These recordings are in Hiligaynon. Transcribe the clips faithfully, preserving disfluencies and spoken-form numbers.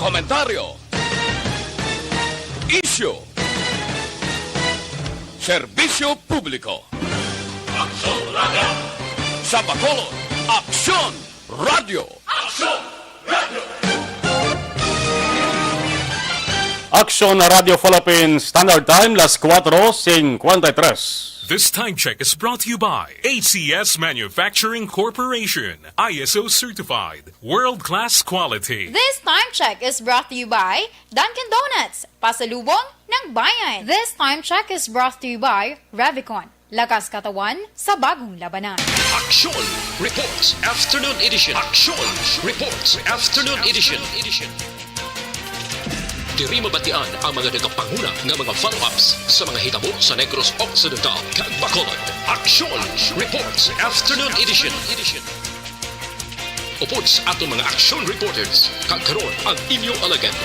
Komentaryo. Isyu. Serbisyo publiko. Aksyon Radio. Sa Bacolod, Aksyon Radio. Aksyon Radio. Aksyon Radio Philippines Standard Time, las cuatro cincuenta y tres. This time check is brought to you by A C S Manufacturing Corporation, I S O certified, world-class quality. This time check is brought to you by Dunkin' Donuts, pasalubong ng bayan. This time check is brought to you by Revicon, lakas katawan sa bagong labanan. Aksyon Reports Afternoon Edition. Aksyon Reports Afternoon Edition. Diri mabatian ang mga nagapanguna nga mga follow-ups sa mga hitabo sa Negros Occidental kag Bacolod. Aksyon Reports Afternoon Edition. Upod sa aton mga action reporters, kag karon ang inyo alagad.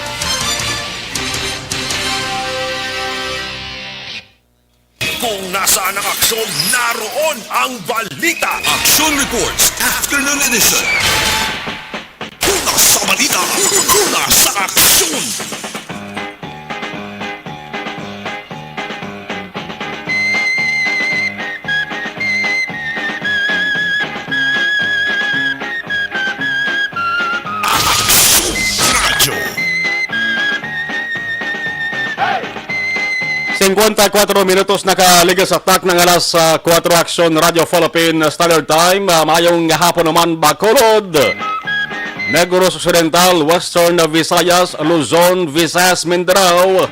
Kung nasaan ang aksyon, naroon ang balita. Action Reports Afternoon Edition. Una sa balita, una sa aksyon. Aksyon Radio. Cincuenta y cuatro minutos nakaligas sa tak ng alas, ah, kuwatro. Aksyon Radio Philippine Standard Time. Ah, maayong hapon naman, Bacolod, Negros Occidental, Western Visayas, Luzon, Visayas, Mindanao,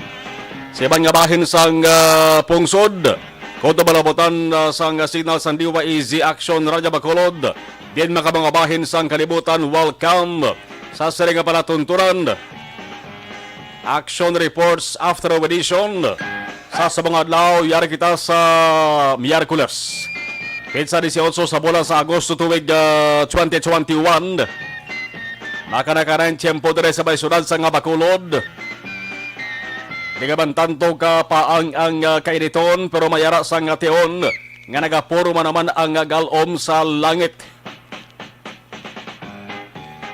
sa iban nga bahin sang, ah, pungsod. Kutob malabutan, ah, sang signal sang D Y E Z Action Radyo Bacolod, din maka mga bahin sang kalibutan, welcome sa sini nga palatuntunan. Action Reports After Edition. Sa, sa mga adlaw, yari kita sa Miyerkules, petsa dieciocho sa bulan sa Agosto, tuig, ah, twenty twenty-one. Makanakanan tiyempo diri sa may syudad sang Bacolod. Di ka man tanto ka paang ang, ah, kainiton, pero may ara sang tion nga nagaporma naman ang, ah, gal-om sa langit.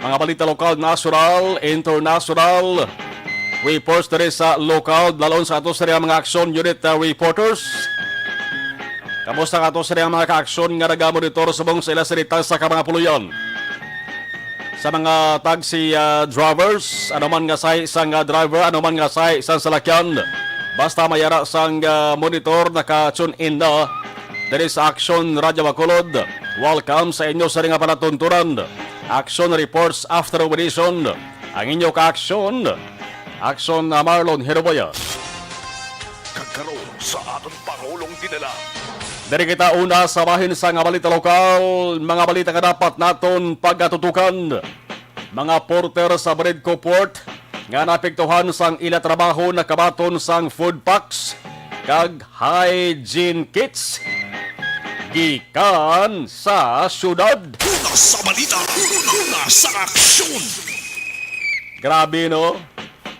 Mga balita lokal, nasyonal, internasyonal. Reports diri sa lokal, dalon sa ato sa mga action unit, ah, reporters. Kamusta ka ato sa mga ka-aksyon nga nagamonitor subong sa ila sa rita sa ka mga puloy-on? Sa mga taxi, ah, drivers, ano man nga sahi sang, ah, driver, ano man nga sahi sang salakyan, basta may ara sang, ah, monitor, naka-tune in na diri sa Aksyon Radyo Bacolod. Welcome sa inyo sa nga palatuntunan. Action Reports After Edition. Ang inyo ka-aksyon, Aksyon, ah, Marlon Hiruboya. Kag karon sa aton Pangulong dinala. Diri kita una sa bahin sa nga balita lokal, mga balita nga dapat naton pagatutukan. Mga porter sa Bredco Port nga naapektuhan sang ila trabaho nakabaton sang food packs kag hygiene kits gikan sa syudad. Una sa balita, una sa aksyon. Grabe, no?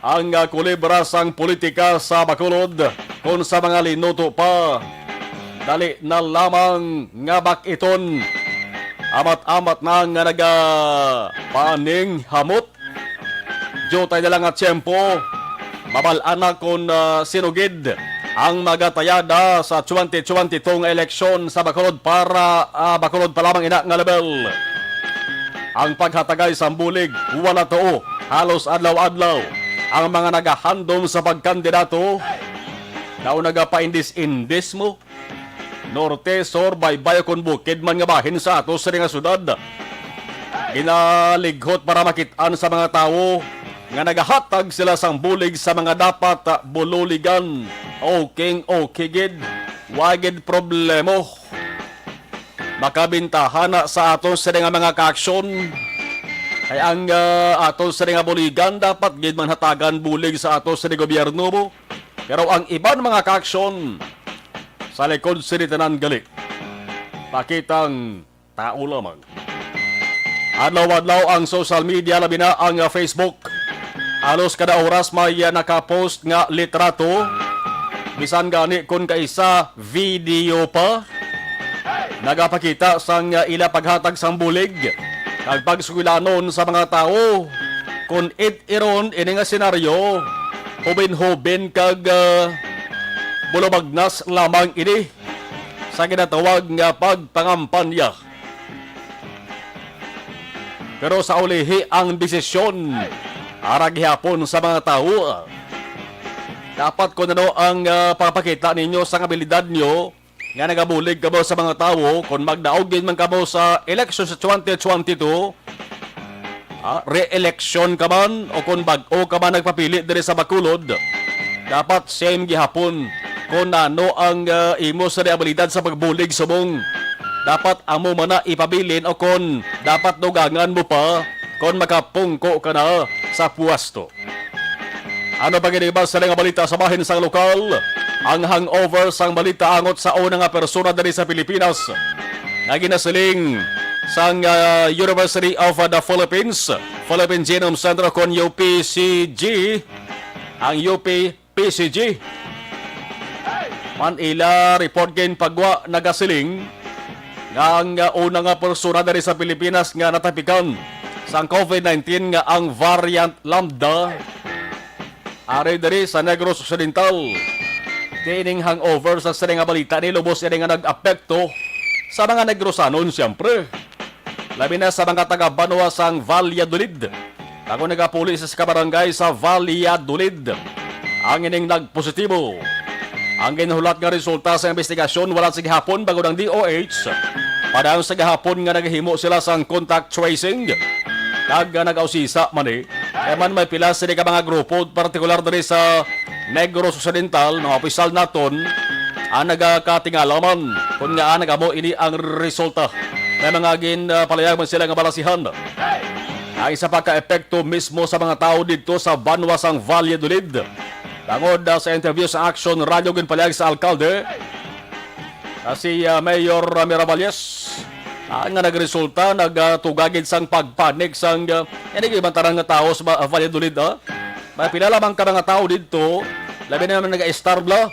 Ang, ah, kulebra sang politika sa Bacolod, kon sa mga linuto pa, dali na lamang nga bak-iton. Amat-amat na nga nagapaninghamot. Diutay na lang nga tiyempo, mabal-an na kon, ah, sino gid ang magatayada sa twenty twenty-two nga eleksyon sa Bacolod para, ah, Bacolod pa lamang ina nga level. Ang paghatagay sang bulig wala tuo, halos adlaw-adlaw ang mga nagahandom sa pagkandidato. Daw nagapaindis-indis mo. Norte, sur, baybay, kon bukid man nga bahin sa ato sini nga syudad, ginalighot para makit-an sa mga tawo nga nagahatag sila sang bulig sa mga dapat, ah, bululigan. Okay, okay gid. Wa gid problemo. Makabintahan na sa aton sini nga mga kaaksyon. Kay ang, ah, aton sini nga buligan dapat gid man hatagan bulig sa aton sini gobyerno mo. Pero ang iban mga kaaksyon sa likod sini tanan gali, pakitang tao lamang. Adlaw-adlaw ang social media, labi na ang, ah, Facebook. Halos kada oras may, ah, nakapost nga litrato. Bisan gani kon kaisa video pa, nagapakita sang, ah, ila paghatag sang bulig kag pagsugilanon sa mga tawo. Kon it-iron ini nga senaryo, hubin-hubin kag, ah, bulubagnas lamang ini sa ginatawag nga pagpangampanya. Pero sa ulihi ang desisyon ara gihapon sa mga tawo. Dapat kon ano ang, ah, pagpakita ninyo sa abilidad nyo, nga nagabulig kamo sa mga tawo, kon magdaog gid man kamo sa eleksyon sa twenty twenty-two, ah, re-election ka man o kon bag-o ka man nagpapili diri sa Bacolod, dapat same gihapon kon ano ang, ah, imo sa abilidad sa pagbulig subong. Dapat amo man na ipabilin o kon dapat dugangan mo pa kon makapungko ka na sa puwesto. Ano pa gid iba sa nga balita sa bahin sang lokal? Ang hangover sang balita angot sa una nga persona diri sa Pilipinas nga ginasiling sang, ah, University of the Philippines, Philippine Genome Center kon U P C G, ang U P P C G. Man ila report ginpagwa nagasiling nga ang, ah, una nga persona diri sa Pilipinas nga natapikan sang COVID nineteen nga ang variant Lambda ari diri sa Negros Occidental. Kining hangover sa sini nga balita ni lubos ini nga nag-apekto sa mga Negrosanon, siyempre. Labi na sa mga taga-banwa sang Valladolid. Ako nagapuli sa kabarangay sa Valladolid ang ining nagpositibo. Ang ginhulat nga resulta sa investigasyon wala sa gihapon bangod ang D O H padayon sa gihapon nga nagahimo sila sang contact tracing kag nag-ausisa man ni. Kaya man may pila sini ka mga grupo, partikular diri sa Negros Occidental, mga opisyal naton ang nagakatingala man kung nga nagamo ini ang resulta. May mga gin, ah, palayag man sila nga balasihan. Ang isa pa ka epekto mismo sa mga tawo didto sa banwa sang Valladolid. Tungod, ah, sa interview sa Action Radio ginpalayag sa alkalde, ah, si, ah, Mayor, ah, Miravalles, ah, nga nagresulta, nagtugagid sang pagpanik sang, ah, ini iban tanan nga tawo sa ba-, Valladolid, ah. May pila lamang ka mga tawo didto, labi na man nag-aistar bala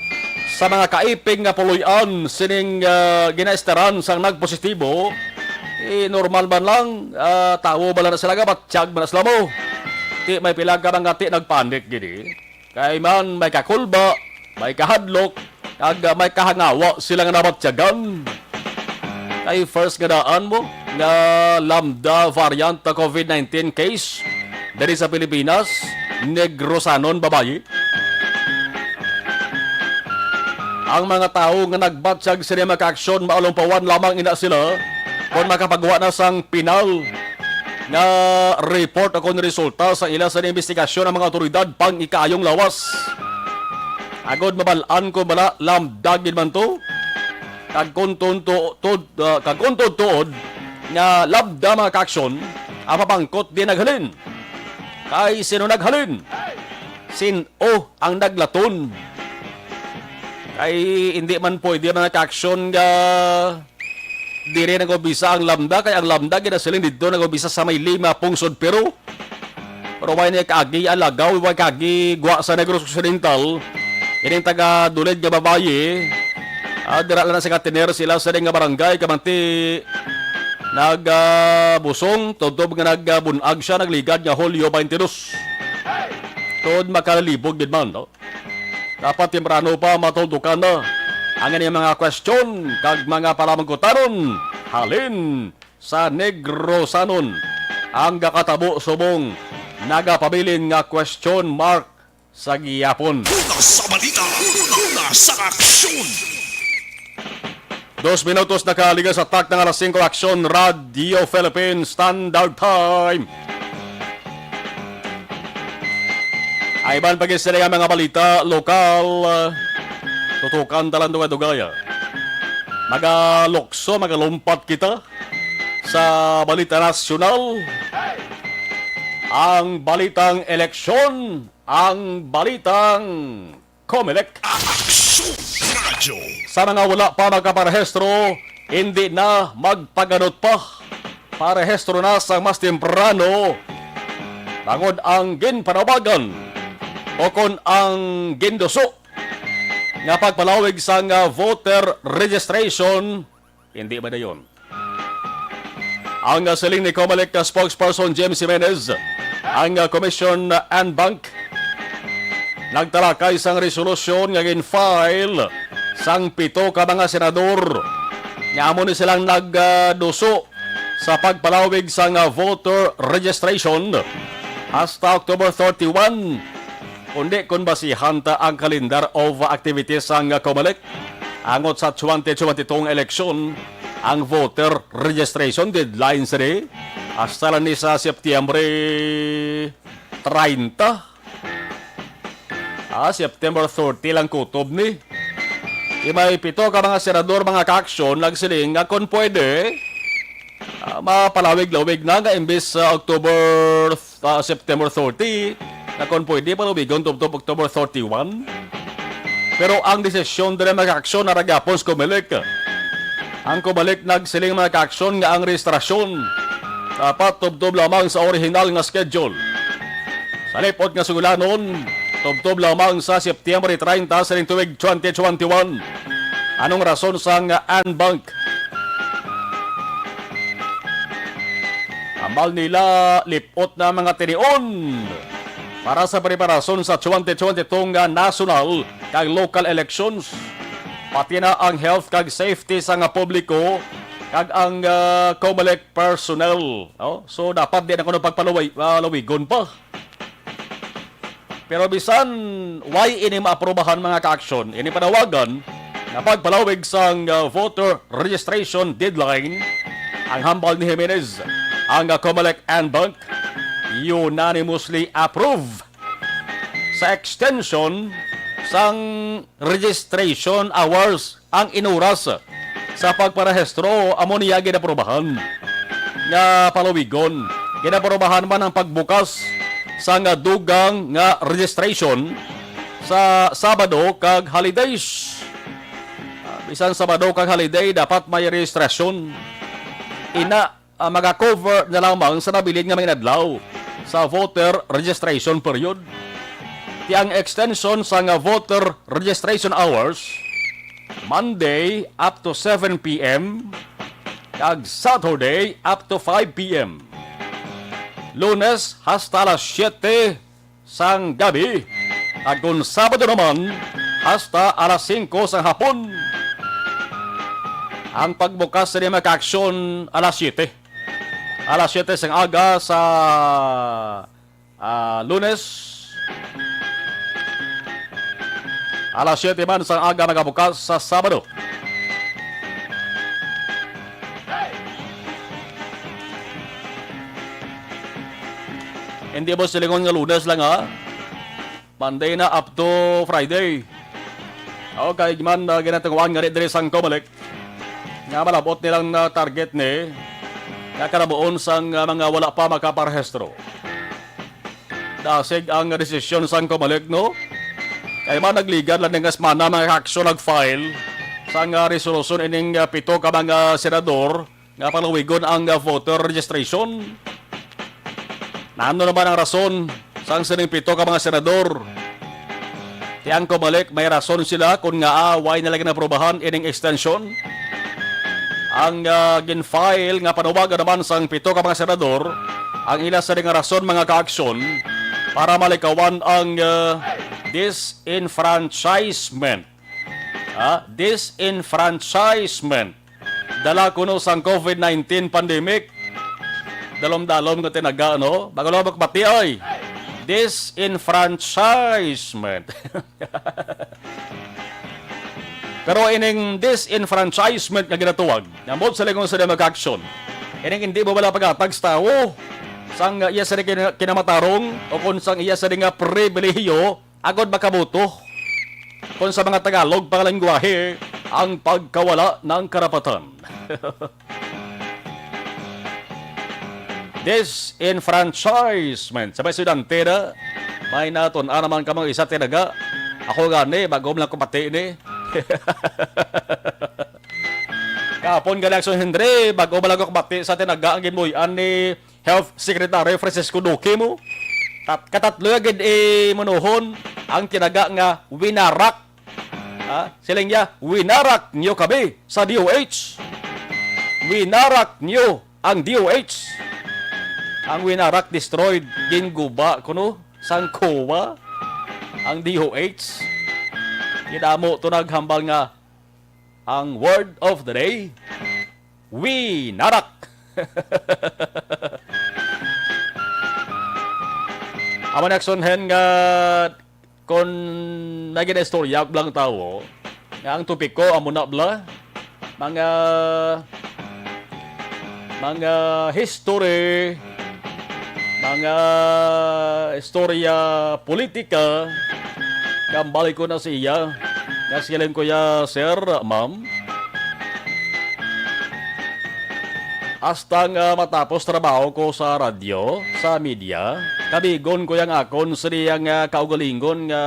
sa mga kaiping nga puloy-an sining, ah, ginaestaran sang nagpositibo. Eh, normal man lang, ah, tawo bala na sila, gabatyag man na sila mo. Ti may pila ka mga ti nagpanik gid, eh. Kay man may kakulba, may kahadlok, kag, ah, may kahangawa sila nga nabatyagan. Kay first nga daan mo nga Lambda variant nga COVID nineteen case diri sa Pilipinas, Negrosanon babayi. Ang mga tawo nga nagbatyag sini makaaksyon, maulumpawan lamang ina sila kon makapagwa na sang pinal nga report o kon resulta sa ila sa investigasyon ang mga awtoridad pang ikaayong lawas. Agod mabal-an kon bala Lambda gid man to, kag kon tunto-, tod-, ah, kag kon tuod-tuod nga Lambda mga kaaksyon, ang pamangkot di naghalin. Kay sino naghalin? Sin-o ang naglaton? Kay hindi man pwede mga kaaksyon nga diri nag-umpisa ang Lambda, kay ang Lambda ginasiling didto nag-umpisa sa may Lima, Pungsod, Peru. Pero way na kaagi alagaw, way kaagi gwa sa Negros Occidental. Ining taga Dulid nga babayi, ah, dira lang sa katiner sila sa nga barangay, kamanti nag, ah, busong, tubtob nga nagbunag siya, nagligad nga Hulyo twenty-two. Tuod makalibog gid man, no? Dapat temprano pa matuldukan na ang ining mga kwestiyon kag mga palamangkutanon halin sa Negrosanon ang gakatabo subong nagapabilin nga question mark sa gihapon. Una sa balita, una sa aksyon. Dos minutos nakaligas sa takna nga alas singko, Aksyon Radio Philippines Standard Time. Ay, iban pa gid sila nga mga balita lokal, ah, tutukan ta lang dugay-dugay, ah. Magalukso, magalumpat kita sa balita nasyonal. Ang balitang eleksyon, ang balitang Comelec. Aksyon Radio. Sa mga wala pa makaparehistro, hindi na magpaganot pa. Parehistro na sa mas temprano, bangod ang ginpanawagan o kon ang ginduso nga pagpalawig sang voter registration, hindi madayon. Ang siling ni Comelec spokesperson James Jimenez, Ang, ah, Commission en Banc nagtalakay sang resolusyon nga gin-file sang pito ka mga senador nga amo ni silang nagduso sa pagpalawig sang, ah, voter registration hasta October thirty-one. Kundi kon basihan ta ang calendar of activities sang, ah, COMELEC, angot sa twenty twenty-two nga eleksyon, ang voter registration deadline sini hasta lang ni sa Setyembre treinta. Ah, September thirty lang kutob ni. Di may pito ka mga senador, mga ka-aksyon, nagsiling nga kon pwede, ah, mapalawig-lawig na nga imbis sa October, ah, September thirty, nga kon pwede palawigon tubtob October thirty-one. Pero ang desisyon diri, mga ka-aksyon, nara gyapon sa COMELEC. Ang COMELEC nagsiling, mga ka-aksyon, nga ang rehistrasyon dapat tubtob lamang sa orihinal nga schedule. Sa lip-ot nga sugulanon, tubtob lamang sa September treinta sa tuig twenty twenty-one. Anong rason sang en banc? Hambal nila, lip-ot na mga tinion para sa preparasyon sa twenty twenty-two nga national kag local elections, pati na ang health kag safety sa nga publiko kag ang, ah, COMELEC personnel, no? So, dapat di na kuno pagpalaway-, ah, lawigon pa. Pero bisan way ini maaprobahan, mga ka-aksyon, ini panawagan nga pagpalawig sang, ah, voter registration deadline, ang hambal ni Jimenez, ang, ah, COMELEC en banc unanimously approve sa extension sang registration hours. Ang inuras sa pagparehistro amo niya ginaprobahan nga palawigon. Ginaprobahan man ang pagbukas sa nga dugang nga registration sa Sabado kag holidays. Ah, bisan Sabado kag holiday, dapat may registrasyon. Ina, ah, maga-cover na lamang sa nabilin nga mga inadlaw sa voter registration period. Ti ang extension sa nga voter registration hours, Monday up to seven p m, kag Saturday up to five p m. Lunes hasta alas siyete sang gabi, kag kon Sabado naman, hasta alas singko sang hapon. Ang pagbukas sa mga ka-aksyon, alas siyete. Alas siyete sang aga sa, ah, Lunes. Alas siyete man sang aga magabukas sa Sabado. Hindi mo silingon nga Lunes lang, ha? Monday na up to Friday. Okay, man, uh, ginatunguan nga diri sang COMELEC nga malabot nilang na target ni nga kalabuon sang, uh, mga wala pa makaparehistro. Dasig ang desisyon sang COMELEC, no? Kay man nagligan lang nga semana mga aksyon nag-file sang, uh, resolusyon ining, uh, pito ka mga senador nga palawigon ang, uh, voter registration. Nano naman ang rason sang sining pito ka mga senador? Ti ang COMELEC may rason sila kon ngaa way nila ginaprobahan ining extension. Ang, ah, gin-file nga panawagan naman sang pito ka mga senador, ang ila sini nga rason, mga ka-aksyon, para malikawan ang, ah, disenfranchisement. Ah, disenfranchisement. Dala kuno sang COVID nineteen pandemic. Dalom-dalom nga tinaga, no? Bago lang magpati, oy. Disenfranchisement. Pero ining disenfranchisement nga ginatuwag, nambot sa lingon sa mga aksyon, ining hindi mo wala paghatag sa tawo sang iya sa kina-, kinamatarong o kung sang iya sa nga pribilehiyo agod makaboto kung sa mga Tagalog pangalengguwahe ang pagkawala ng karapatan. Disenfranchisement. Sa may estudyante na, may natun-an naman kamo isa tinaga. Ako gani, bago lang ko pati ni. Kapon gani ang Henry, bago lang ko pati sa tinaga ang ginbuy-an ni Health Secretary Francisco Duque mo. Tat-, katatlo ya gid, eh, manuhon ang tinaga nga winarak. Ha? Siling niya, "Winarak niyo kami sa D O H. Winarak niyo ang D O H." Ang Winarak destroyed, ginguba kuno sang COA ang D O H. Gidamo to naghambal nga ang word of the day, Winarak. Amo ni Action Hen nga kon naginaistorya lang tawo nga ang topiko amo na bala mga mga history, mga istorya politika, kambali ko na siya. Nga siling ko ya, sir, ma'am. Hasta nga matapos trabaho ko sa radyo, sa media, kabigon ko yang akon sa diyang, ah, kaugalingon nga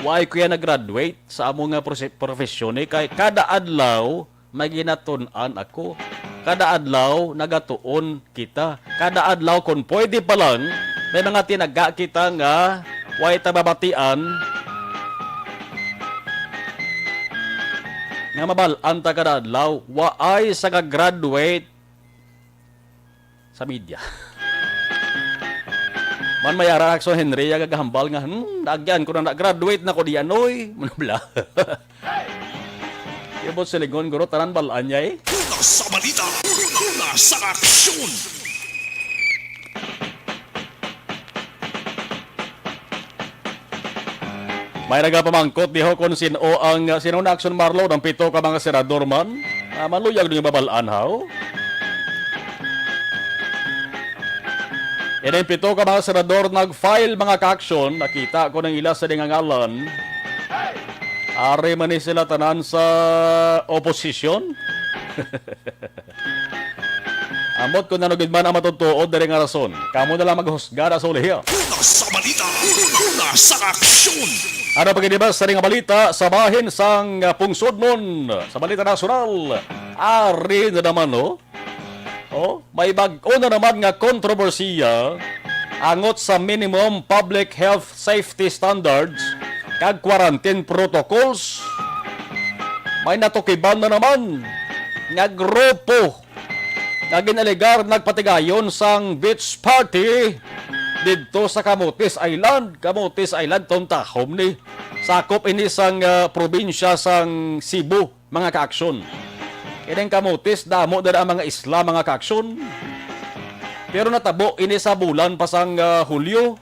why ko ya nag-graduate sa amo nga prose-, profesyon, eh, kay kada adlaw may ginatun-an ako. Kada adlaw nagatuon kita. Kada adlaw, kung pwede pa lang, may mga tinaga kita nga way ta mabatian, nga mabal-an ta kada adlaw. Waay sa ka-graduate sa media. Man mayara Action Henry, ang gagahambal nga, "Hmm, naagyan ko na, na-graduate na ko diyan, oy." Manubla. Ibot silingon, guro, tanan bal-an niya, eh. Una sa balita, una sa aksyon. May nagapamangkot diho kung sino ang, sino na, Action Marlon, ang pito ka mga senador man. Ah, maluyag nyo mabal-an, haw? Ining pito ka mga senador nag-file, mga ka-action. Nakita ko ng ila sa dingangalan. Ari man ni sila tanan sa oposisyon. Ambot kung ano gid man ang matutuo diri nga rason. Kamo na lang maghusga na sa ulihi. Una sa balita, una sa aksyon. Ano pa gid ba sa ring balita sa bahin sang, ah, pungsodnon sa balita nasyonal? Ari na naman, no? Oh, may bag-o na naman nga kontrobersiya angot sa minimum public health safety standards kag quarantine protocols. May natukiban na naman nga grupo nga ginalegar nagpatigayon sang beach party didto sa Camotes Island. Camotes Island, tuntahom ni. Sakop ini sang, ah, probinsya sang Cebu, mga ka-aksyon. Ining Camotes, damo dira ang mga isla, mga ka-aksyon. Pero natabo ini sa bulan pa sang, ah, Hulyo.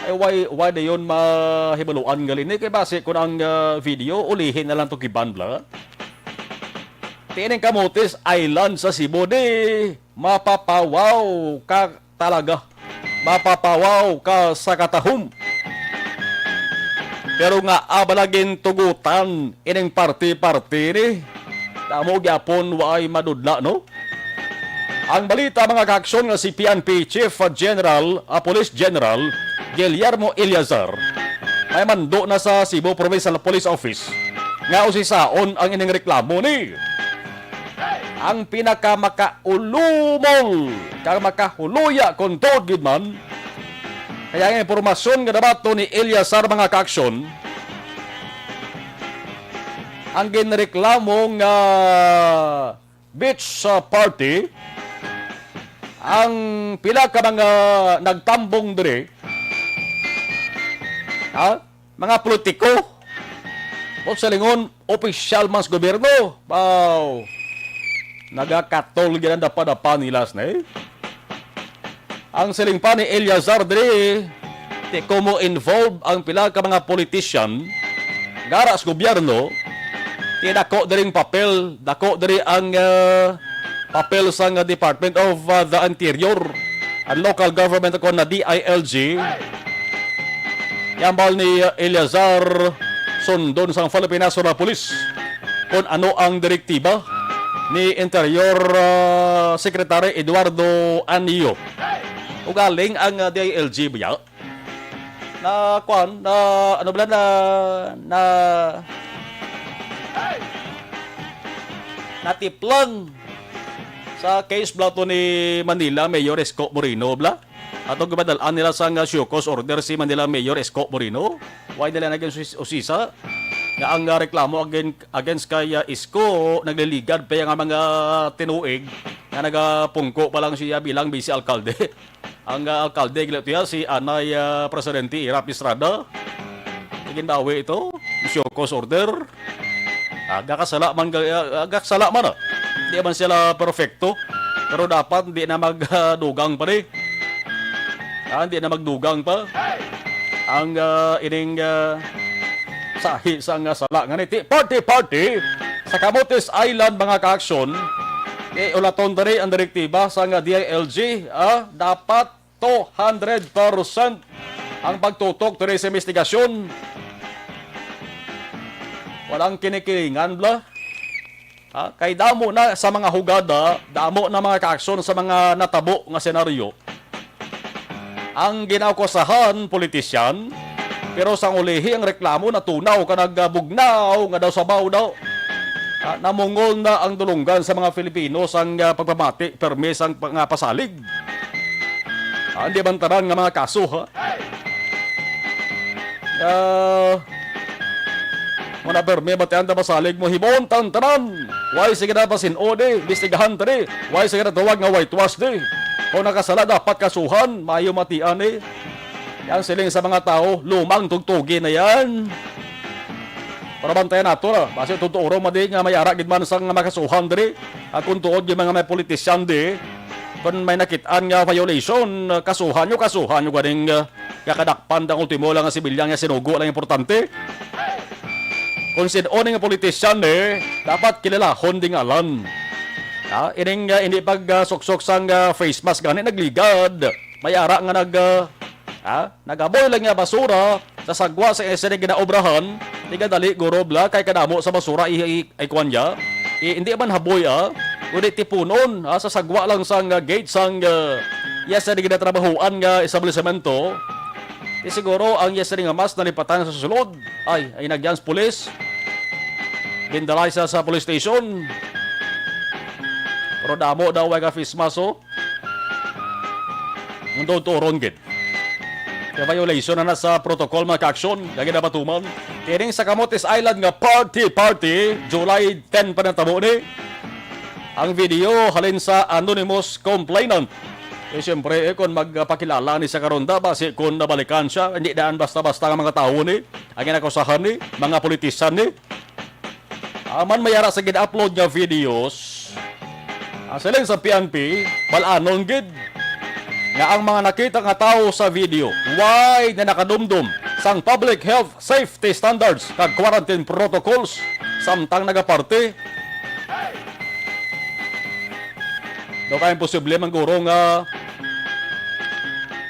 Ay, why, why dayon mahibaluan gali ni? Kay basi kun ang, ah, video, ulihin na lang to, kiban bla. Tining Camotes Island sa Cebu, di mapapawaw ka talaga. Mapapawaw ka sa katahom. Pero nga, ah, bala gintugutan ining parte-parte ni. Damo gyapon waay madudla, no? Ang balita, mga kaaksyon, nga si P N P Chief General, ah, Police General Guillermo Eleazar, may mando na sa Cebu Provincial Police Office nga usisaon ang ining reklamo ni. Ang pinakamakaulumol kag makahuluya, kung tuod gid man, kaya ang impormasyon nga nabaton ni Eleazar, mga kaaksyon, ang ginreklamo nga beach, ah, party, ang pila ka mga nagtambong diri, ha? Mga politiko. O sa lingon, opisyal man sa gobyerno. Wow. Nagakatol gid ang dapa-dapa nila, eh. Ang siling pa ni Eleazar diri, ti kumo involved ang pila ka mga politician, gara sa gobyerno, ti dako diring papel, dako diri ang, ah, papel sang Department of, ah, the Interior, ang local government, kon na D I L G. Yambal ni, ah, Eleazar, sundon sang Philippine National Police kon ano ang direktiba ni Interior, ah, Secretary Eduardo Anillo. Ugaling ang, ah, D I L G biya na, kuan, na, ano bala, na, na, natiplang sa case bala to ni Manila Mayor Isko Moreno bala. Ato gibadal-an nila sang, ah, show cause order si Manila Mayor Isko Moreno. Why nila naging usis-, usisa? nga ang, ah, reklamo again-, against kay, ah, Isko, nagliligad pa nga mga tinuig nga nagapungko pa lang siya bilang vice alkalde. Ang, ah, alkalde, gila to ya, si Anay, ah, Presidente Erap Estrada. Igindawi ito, show cause order. Ah, gakasala man, ga-, ah, gakasala man, ah. Di man sila perfecto. Pero dapat di na magdugang pa ni. Ah, di na magdugang pa. Ang, ah, ining, ah, sahi sa nga sala nga ni ti-, party, party sa Camotes Island, mga ka-aksyon. Eh, ulaton diri ang direktiba sa nga D I L G, ah, dapat two hundred percent ang pagtutok diri sa investigasyon. Walang kinikilingan, bla. Ha? Kay damo na sa mga hugada, damo na mga kaaksyon sa mga natabo nga senaryo. Ang ginakusahan, politisyan, pero sang ulihi ang reklamo natunaw ka nagbugnaw nga daw sabaw daw. Ah, namungol na ang dulunggan sa mga Filipino sang, ah, pagpamati permi sang pa-, nga pasalig. Ah, hindi man tanan nga mga kaso, ha? Ah, muna permi, batian ta pasalig mo, himon tang tanan. Way sige na pasin-o di, investigahan ta di. Way sige na tuwag nga whitewash di. Kung nakasala, dapat kasuhan, mayo matian eh. Yan siling sa mga tao, lumang tugtugi na yan. Pero bantayan nato na, basi tutuoro mo di nga may ara gid man sang makasuhan diri. At kung tuod yung mga may politisyan di, kung may nakitaan nga violation, kasuhan nyo, kasuhan nyo ganing, ah, kakadakpan ang ultimo lang nga sibilyan nga sinugo lang importante. Kung sin-o ni nga politisyan eh, dapat kilalahon di ngalan. Ah, ining, ah, hindi pag, ah, suksok sang, ah, face mask gani nagligad. May ara nga nag, ah, ah, nagaboy lang nga basura sa sagwa sa S N ginaobrahan. Di ka dali, guro, bla, kay kadamo sa basura i, i, ay kwan niya. I, hindi man haboy, ah. Kundi tipunon, ah, sa sagwa lang sang, ah, gate sang, ah, S N ginatrabahoan nga establisemento. Di siguro ang S N nga mas nalipatan sa sulod. Ay, ay nagyan sa pulis. Gindalay sa, sa police station. Pero damo daw ay ka face mask, oh. Ang tuturon gid. Kaya violation na, na sa protocol, mga ka-aksyon, nga ginapatuman. Kining sa Camotes Island nga party-party, July ten pa natabo ni. Ang video halin sa anonymous complainant. Eh, siyempre, eh, kung magpakilala ni sa karon da, basi kung nabalikan siya, hindi daan basta-basta nga mga tao ni, ang inakusahan ni, mga politisan ni. Aman may ara sa gin-upload nga videos, ang siling sa P N P, bal-anon gid nga ang mga nakita nga tawo sa video, way na nakadumdom sang public health safety standards kag quarantine protocols samtang nagaparte. Daw kay imposible man guro nga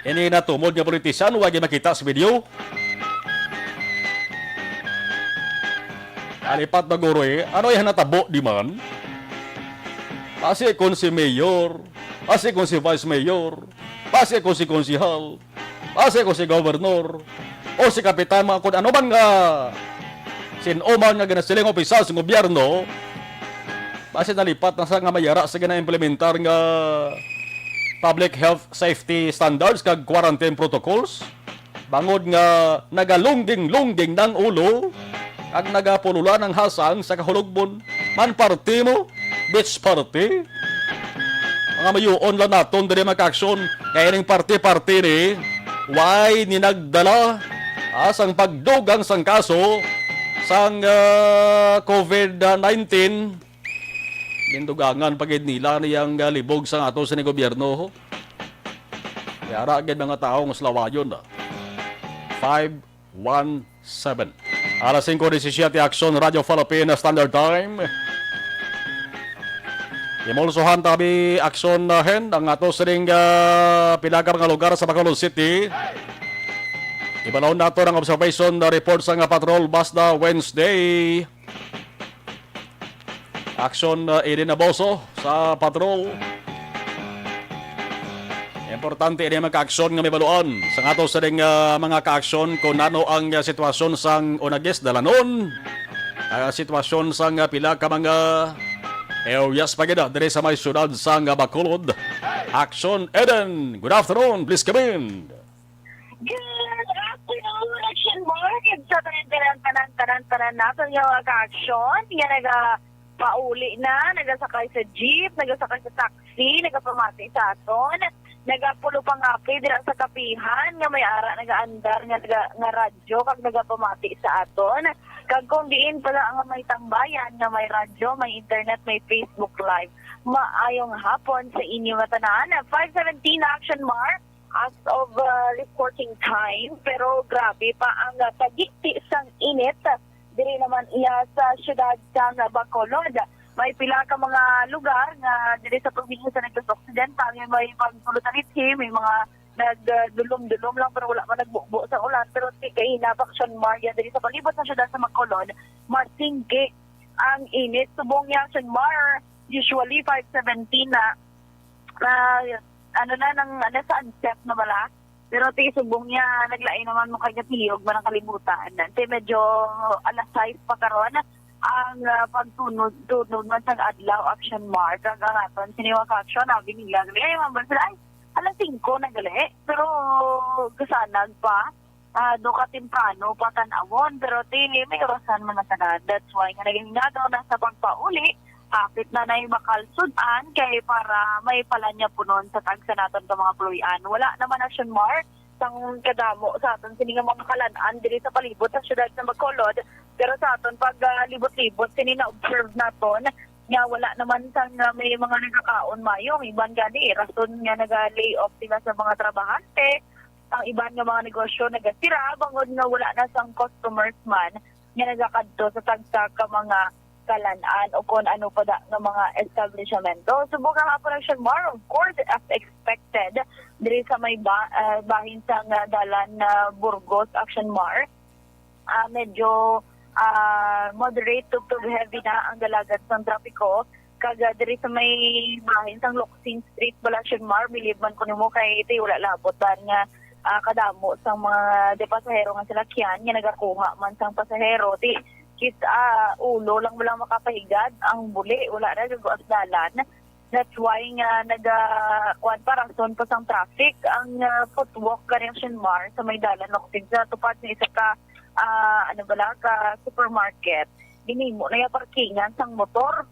ini natumod nga politician, way gid makita sa video. Alipat na guro eh. Ano yung natabo di man? Basi kung si mayor, basi kung si vice mayor, basi kung si konsihal, basi kung si governor, o si kapitan, mga kung ano man nga sin-o man nga ginasiling opisyal sa gobyerno, basi nalipat na sa nga mayara sa gina-implementar nga public health safety standards kag quarantine protocols. Bangod nga nagalungging-lungging ng ulo, kag nagapululan ang hasang sa kahulugbon, man party mo, bitch party. Mga mayuon lang naton diri magka-aksyon, kay ning party-party ni, way ni nagdala, ah, sang pagdugang sang kaso sang, ah, covid nineteen. Gindugangan pa gid nila niyang, ah, libog sang ato sa ni gobyerno. Yara gid mga tawo nga sulawayon na. Five one seven. Alas singko disisiete, Aksyon, Radyo Philippine Standard Time. Imulsuhan tabi, Aksyon, ah, Hen, ang ato sining, ah, pila ka mga lugar sa Bacolod City. Ibalon nato ang observation na report sa nga patrol basta Wednesday. Aksyon, uh, ini naboso sa patrol. Importante ini mga kaaksyon nga may baluan sa ato sa ding, uh, mga kaaksyon kung ano ang, uh, sitwasyon sang unagis dalanon. Uh, sitwasyon sang, uh, pila ka mga areas pa gid, uh, diri sa may syudad sang, uh, Bacolod. Aksyon Eden, good afternoon, please come in. Good afternoon, Action Mark. Sa tanan, tanan, tanan, tanan, tanan naton nga mga ka-aksyon, nga nagapauli na, nagasakay sa jeep, nagasakay sa taxi, nagapamati sa aton, nagapulo pangapi dira sa kapihan, nga may ara nagaandar nga, naga, nga radyo, kag nagapamati sa aton. Kag kung diin pala nga may tambayan, nga may radyo, may internet, may Facebook Live, maayong hapon sa inyo nga tanan. Five seventeen na, Action Mar, as of uh, recording time, pero grabe pa ang uh, tagiti sang init diri naman iya sa siyudad sang Bacolod. May pila ka mga lugar nga diri sa probinsya sa Negros Occidental nga may pagtulutalithi, may mga nagdulom-dulom lang pero wala man nagbubo sa ulan. Pero ti kaina pa, Action Mar, diri sa palibot sa siyudad sa Bacolod, masingki ang init. Subong niya, Action Mar, usually five seventeen na, na ano na, nang ano, sunset na bala. Pero ti subong niya, naglain naman mo kay katiyog man ang kalibutan. Ti medyo alas sais pa karon ang ah, pagtunod-tunod man sang adlaw, Action Mar, kag ang aton sini mga ka-aksyon, abi nila, gali, ay, man sila, ay, alas singko na gali, pero gasanag pa, ah, do ka temprano pa tan-awon, pero ti may orasan man na tanan. That's why nga naging nga daw na sa pagpauli, hapit na na yung bakal sudan kay para may palanya punon sa tagsa naton ka mga puloy-an. Wala naman, Action Mar, sang kadamo sa aton sini nga mga kalan-an diri sa palibot sa siyudad sa Bacolod. Pero sa aton paglibot-libot sini, na-observe naton nga wala naman sang, ah, may mga nagakaon mayo. Ang iban gani, rason nga naga-lay off sila sa mga trabahante. Ang iban nga mga negosyo nagasira bangod nga wala na sang customers man nga nagakadto sa tagsa ka mga kalan-an o kon ano pa da nga mga establishmento. Subong nga hapon, Action Mar, of course, as expected, diri sa may ba, ah, bahin sang, ah, dalan na Burgos, Action Mar, ah, medyo, ah, moderate to, to heavy na ang galagan sang trapiko. Kag, ah, diri sa may bahin sang Locsin Street, bala, Action Mar, bilib man ko nimo kay ti wala labot dan nga, ah, kadamo sang mga de pasahero nga salakyan nga nagakuha man sang pasahero. Ti kis, ah, ulo lang wala makapahigad, ang buli wala na gaguas dalan. That's why nga naga, kuwan pa, rason pa sang traffic ang, ah, footwalk gani, Action Mar, sa may dalan Locsin sa tupad sa isa ka, ah, ano bala, ka supermarket. Ginimo na yung parkingan sang motor.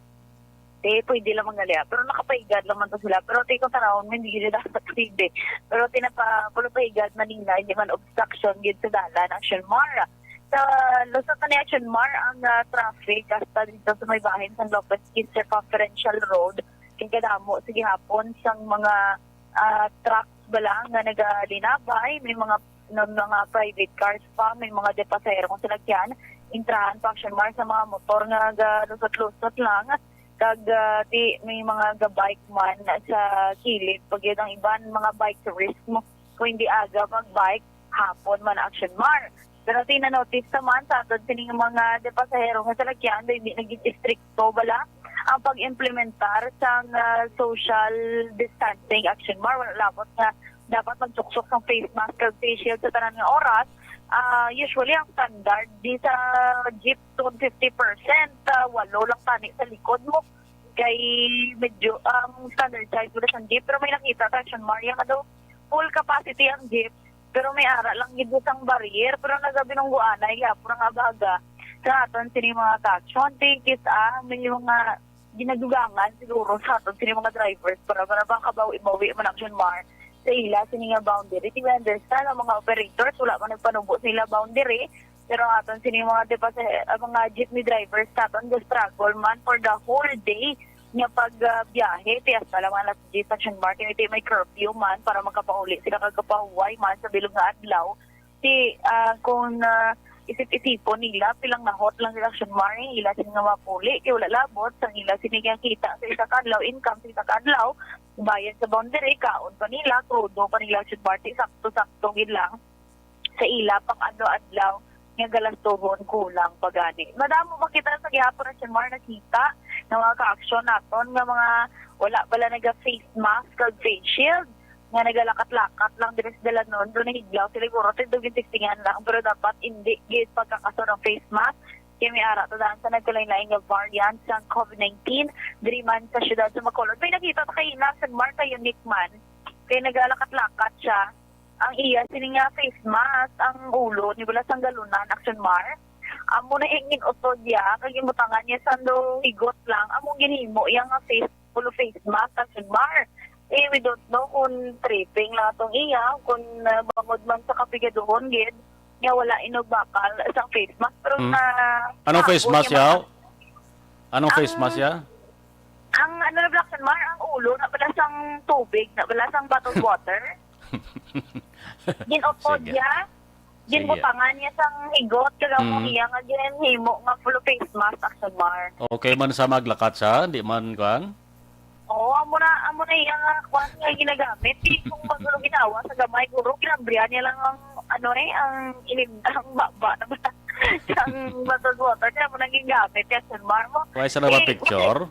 Ti pwede lang mangalia, pero nakapaigad lang man to sila. Pero ti kung tanawon mo, hindi gid dapat pwede. Pero ti napa-, pulo paigad man nila, hindi man obstruction gid sa dalan, Action Mar. Sa lusot na ni Action Mar ang, ah, traffic hasta dito sa may bahin sang Lopez Quince Circumferential Road. Kay kadamo sa gihapon sang mga, ah, trucks bala nga nagalinabay, may mga, nga mga private cars pa, may mga de pasahero nga salakyan. Intrahan pa, Action Mar, sa mga motor nga galusot-lusot lang. Kag, ah, ti may mga ga-bike man sa kilid. Pag yun ang iban, mga bike risk mo. Kung hindi aga mag-bike, hapon man, Action Mar. Pero ti na-notice naman sa aton sining mga de pasahero nga salakyan, do hindi naging istrikto bala ang pag-implementar sang, ah, social distancing, Action Mar. Wala labot nga dapat magsuksok sang face mask kag face shield sa tanan nga oras. Ah, usually, ang standard di sa jeep tong fifty percent, ah, walo lang tani sa likod mo. Kay medyo ang standard size mo sa jeep. Pero may nakita sa Action Mar nga daw full capacity ang jeep. Pero may ara lang gid sang barrier. Pero nagabinungguanay gyapon ang abaga sa aton sini mga ka-action. Ti kis-a, may mga ginadugangan siguro sa aton sini mga drivers para, para makabawi-bawi man, Action Mar, sa ila sini nga boundary. Ti we understand ang mga operators, wala man nagpanubo sa ila boundary. Pero ang aton sini mga de pasa-, ang mga jeepney drivers sa aton ga-struggle man for the whole day nga pag, ah, biyahe. Ti hasta lang mga alas diyes, Action Mar, kay ti may curfew man para makapauli sila kag kapahuway man sa bilog nga adlaw. Ti, ah, kung, ah, isip-isipon nila, pilang nahot lang sila, Action Mar, ila sini nga mapuli, kay wala labot sang ila sini nga kita sa isa ka adlaw, income sa isa ka adlaw, bayad sa boundary, kaon pa nila, krudo pa nila, Action Mar, ti sakto-sakto gid lang sa ila pang adlaw-adlaw nga galastohon, kulang pa gani. Madamo man kita sa gihapon, Action Mar, nakita nga mga ka-action naton nga mga wala bala naga face mask kag face shield, nga nagalakat-lakat lang diri sa dalanon, do nahiglaw sila, siguro ti do ginsistingan lang, pero dapat indi gid pagkakaso ng face mask. Kay may ara ta daan sa nagkalain-lain nga variant sang COVID nineteen diri man sa siyudad sa Bacolod. May nakita ta kay Action Mar, ka unique man, kay nagalakat-lakat siya. ang iya sini nga face mask, ang ulo ni bala sang galunan, Action Mar. Amo na ang gin-utod niya, kag gibutangan niya sang do higot lang, amo ginhimo iya nga face, full of face mask, Action Mar. Eh, we don't know kung tripping lang atong iya, kung, ah, bangod man sa kapigaduhon gid, nga wala inugbakal sang face mask. Pero Mm. na, Anong face naon mask niya yaw? Anong face Ang mask ya? Ang ano na, Black Sun Mar, ang ulo na pala sang tubig, na pala sang bottled water. Ginupod Sige. niya, Sige. ginbutangan niya sang higot, kag amo Mm. niya nga ginhimo nga full face mask, Action Mar. Okay man sa maglakat siya, di man kuan? Oo, amo na, amo na iya nga kuan nga ginagamit. Di kung bago ginawa sa gamay, guro, ginabrihan niya lang ang, ano eh, ang ilim, ang baba na ba? Ang bottled water, kaya mo nang ginagamit, Action Mar mo. Why sa Eh, nabapicture?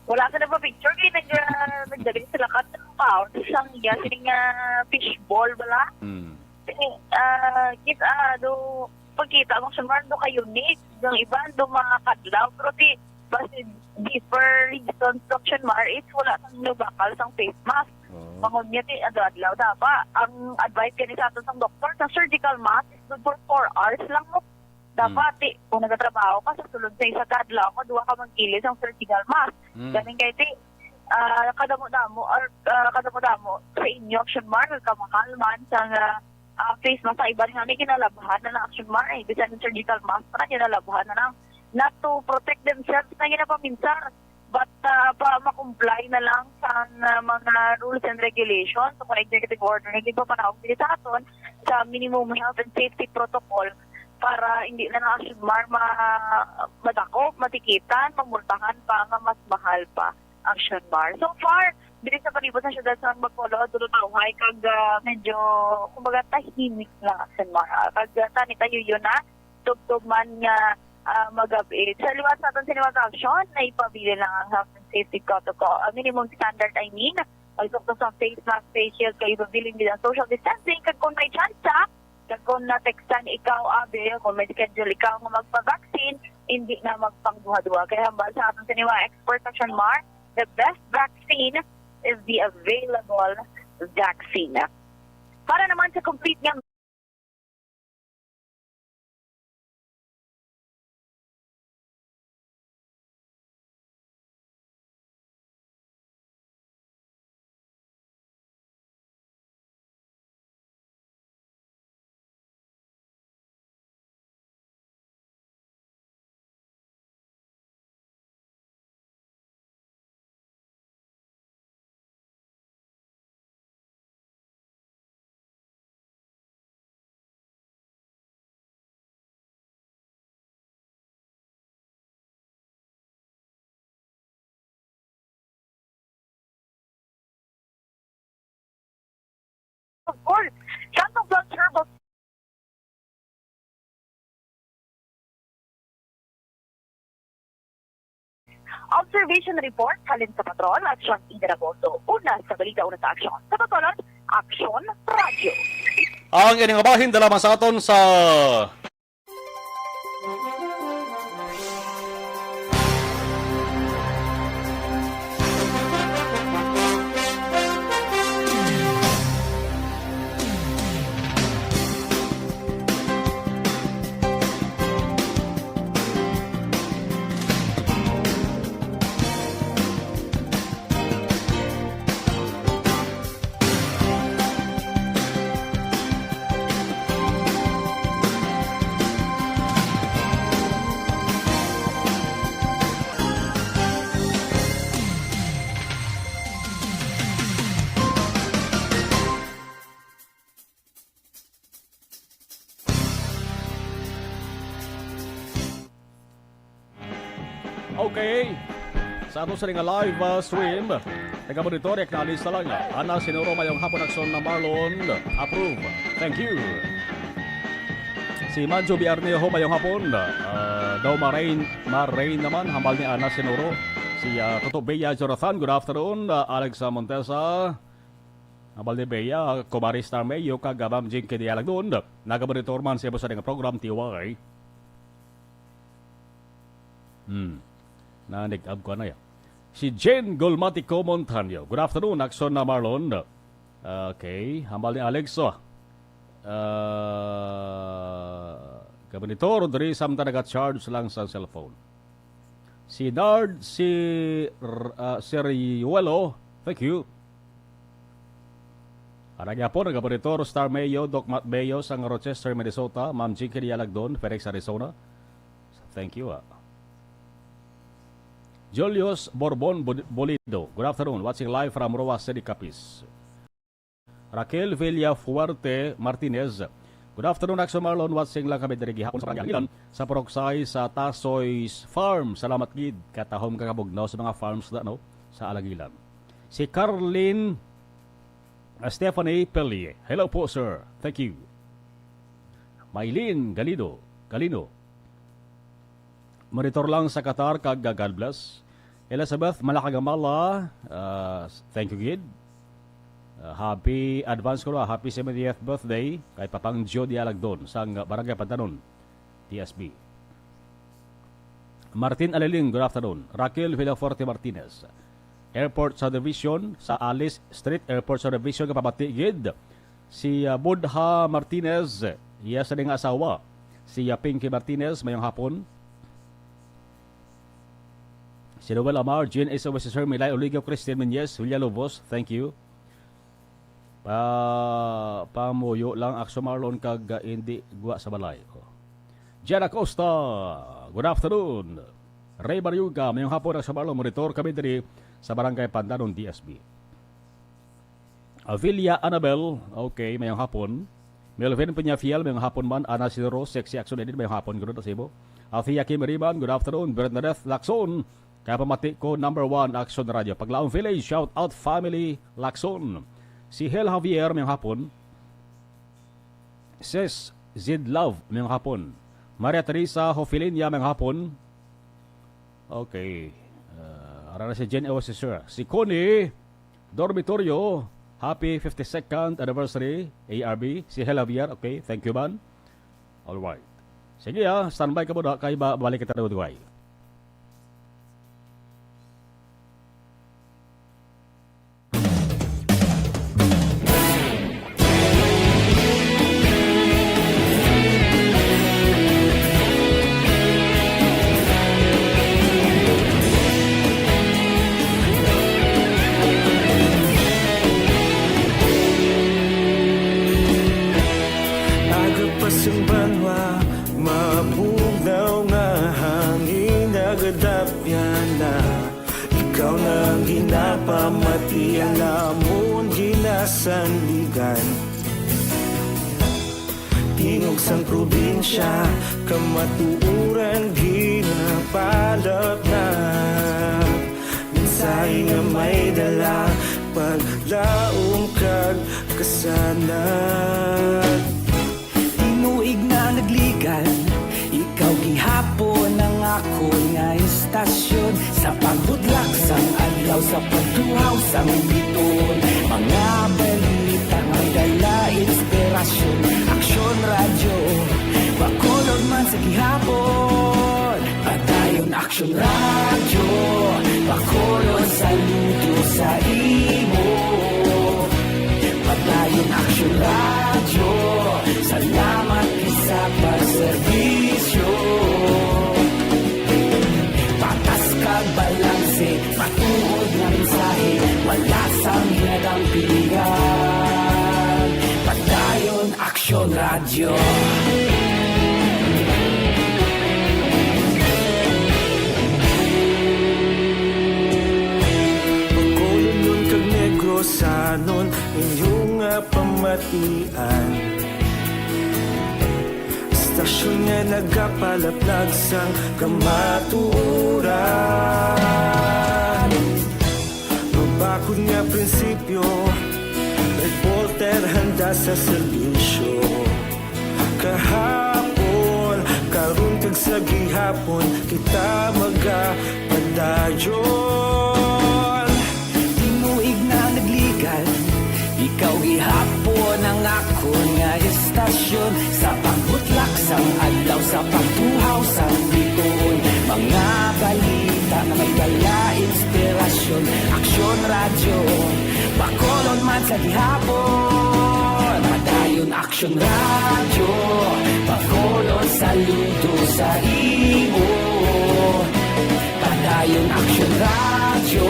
Wala sa nagpa-picture, kay nag-, ah, nagdali sila ka compound. Sang iya, sining, ah, fishball bala. Mm. Sining, ah, kis-, ah, do, pagkita mo, Action Mar, do ka unique. Yung iba, do mga kadlaw. Pero di, basi deeper reason, Action Mar, is wala sang nabakal sang face mask. Oh. Bangod niya, ti, adlaw-adlaw, dapat. Ang advice gani sa aton sang doktor, sa surgical mask, is good for four hours lang, no? Dapat, Mm. ti, kung nagatrabaho ka, sa sulod sa isa ka adlaw, mo duha ka magkilis ang surgical mask. Mm. Galing kay, ti, ah, kadamo-damo, or, ah, kadamo-damo sa inyo, Action Mar, kamahal man, sa nga, ah, face mask, sa iban nga, may ginalabhan na ng Action Mar, eh. Bisan yung surgical mask, na ginalabhan na lang. Not to protect themselves, na ginapaminsar. But, ah, pa, ma-comply na lang sa, ah, mga rules and regulations, so, mga executive order nga ginpapanaog diri sa aton sa minimum health and safety protocol para hindi na lang, Action Mar, ma-, madakop, matikitan, mamultahan pa nga mas mahal pa, Action Mar. So far, diri sa palibot sa siyudad sa Bacolod, duro tawhay kag, ah, medyo, kumbaga, tahimik lang, Action Mar. Ah, kag, ah, tani tayo yun na, tubtob man nga, ah, magab-id. Sa liwat sa aton sini nga aksyon, na ipabilin lang ang health and safety protocol. Ang minimum standard, I mean, pagtuktok sa face mask, face shield, kay ipabilin din ang social distancing, kag kung may tsansa, kag kung na-textan ikaw, abi, kung may schedule ikaw nga magpa-vaccine, hindi na magpangduha-duha. Kaya hambal sa aton sini nga expert, Action Mar, the best vaccine is the available vaccine. Para naman sa complete nga Of course, Santos Herbal Observation Report halin sa Patrol, Aksyon Ida Raboso. Una sa balita, una sa aksyon. Sa Bacolod, Aksyon Radyo. Ang ining bahin dala man sa aton sa Okay. Sa ato sa nga live, ah, stream, taga-monitor, acknowledge na lang. Ana Sinuro, mayong hapon, Aksyon na Marlon. Approve. Thank you. Si Manjo Biarnejo, mayong hapon. Ah, daw marain, marain naman, hambal ni Ana Sinuro. Si, ah, Toto Bea Jonathan, good afternoon. Ah, Alex Montesa, hambal ni Bea, Kumari Star Mayo, kag, ah, Ma'am Jinky Dialagdon. Naga-monitor man sa imo sa nga program, T Y. Hmm. Nanig-ab ko na ya. Si Jane Golmatico Montaño. Good afternoon, Aksyon na Marlon. Okay, hambal ni Alex, oh. Ah, kabanitor, diri samtang naga-charge lang sa cellphone. Si Nard, si R-, ah, Sir Yuelo, thank you. Ara gyapon, nagabonitor, Star Mayo, Doc Matt Mayo, sang Rochester, Minnesota, Ma'am Jinky Dialagdon, Phoenix, Arizona. Thank you, ah. Julius Borbon Bud-, Bolido, good afternoon. Watching live from Roa City, Capiz. Raquel Villafuerte Martinez, good afternoon, Action Marlon. Watching lang kami diri gihapon sa Barangay Angilan, sa Purok Sais, sa Tasoy Farm. Salamat gid. Katahom ka kabugnaw sa mga farms na, no? Sa Alangilan. Si Carlin, uh, Stephanie Pelie. Hello po, sir. Thank you. Mylene Galido, Galino. Monitor lang sa Qatar kag, uh, God bless. Elizabeth Malakagamala, uh, thank you gid. Uh, happy advance ko na, happy seventieth birthday kay Papang Joe Dialagdon sang Barangay Pantanon, T S B. Martin Aliling, good afternoon. Raquel Villafuerte Martinez, Airport Subdivision, sa Alice Street, Airport Subdivision, kapabati gid. Si, ah, Budha Martinez, iya sa nga asawa. Si, ah, Pinky Martinez, mayong hapon. Si Noel Amar, Jean S O S, Sir Milay Oligo, Christine Menyes, Julia Lobos, thank you. Pa, pamuyo lang, Action Marlon, kag, ah, hindi gwa sa balay. Oh. Jan Acosta, good afternoon. Ray Mariuga, mayong hapon, Action Marlon, monitor kami diri sa Barangay Pandanon, D S B. Avilia Annabel, okay, mayong hapon. Melvin Peñafiel, mayong hapon man. Ana Sidoro, Sexy Action Edit, mayong hapon, good afternoon sa imo. Althea Kim Riman, good afternoon. Bernadette Lacson, kaya pamati ko, number one, Action Radio. Paglaom Village, shout out family Lacson. Si Hel Javier, mayong hapon. Sis Zid Love, mayong hapon. Maria Teresa Hofilinia, mayong hapon. Okay. Uh, ara na si Jen O, si Sir. Si Connie Dormitorio, happy fifty-second anniversary, A R B. Si Hel Javier, okay. Thank you, man. All right. Sige, ah, standby ka muna kay ba-, balik kita daw, Duay. Aga pa sang banwa, mabugnaw nga hangin nagadapyan na. Ikaw na ang ginapamati, ang amon ginasandigan. Tingog sang probinsya, kamatuoran ginapalapnap. Mensahe nga may dala, paglaom kag kasanag. Tinuig na nagligan, ikaw gihapon ang akon nga istasyon. Sa pagbutlak sang adlaw, sa pagtuhaw sang biton, mga balita may dala inspirasyon. Aksyon Radyo, Bacolod man sa gihapon. Padayon Aksyon Radyo, Bacolod, saludo sa imo. Padayon Aksyon Radyo, salamat gid sa pagserbisyo. Patas kag balanse, matuod nga mensahe, wala sang ginadampigan. Padayon Aksyon Radyo. Bacolodnon kag Negrosanon, inyo nga pamatian. Istasyon nga nagapalaplag sang kamatuoran. Mabakod nga prinsipyo, reporter handa sa serbisyo. Kahapon, karon kag sa gihapon, kita magapadayon. Tinuig na nagligan, ikaw gihapon ang akon nga istasyon. Sa pagbutlak sang adlaw, sa pagtuhaw sang bituon, mga balita nga may dala inspirasyon. Aksyon Radyo, Bacolod man sa gihapon, padayon Aksyon Radyo. Bacolod, saludo sa imo. Padayon Aksyon Radyo,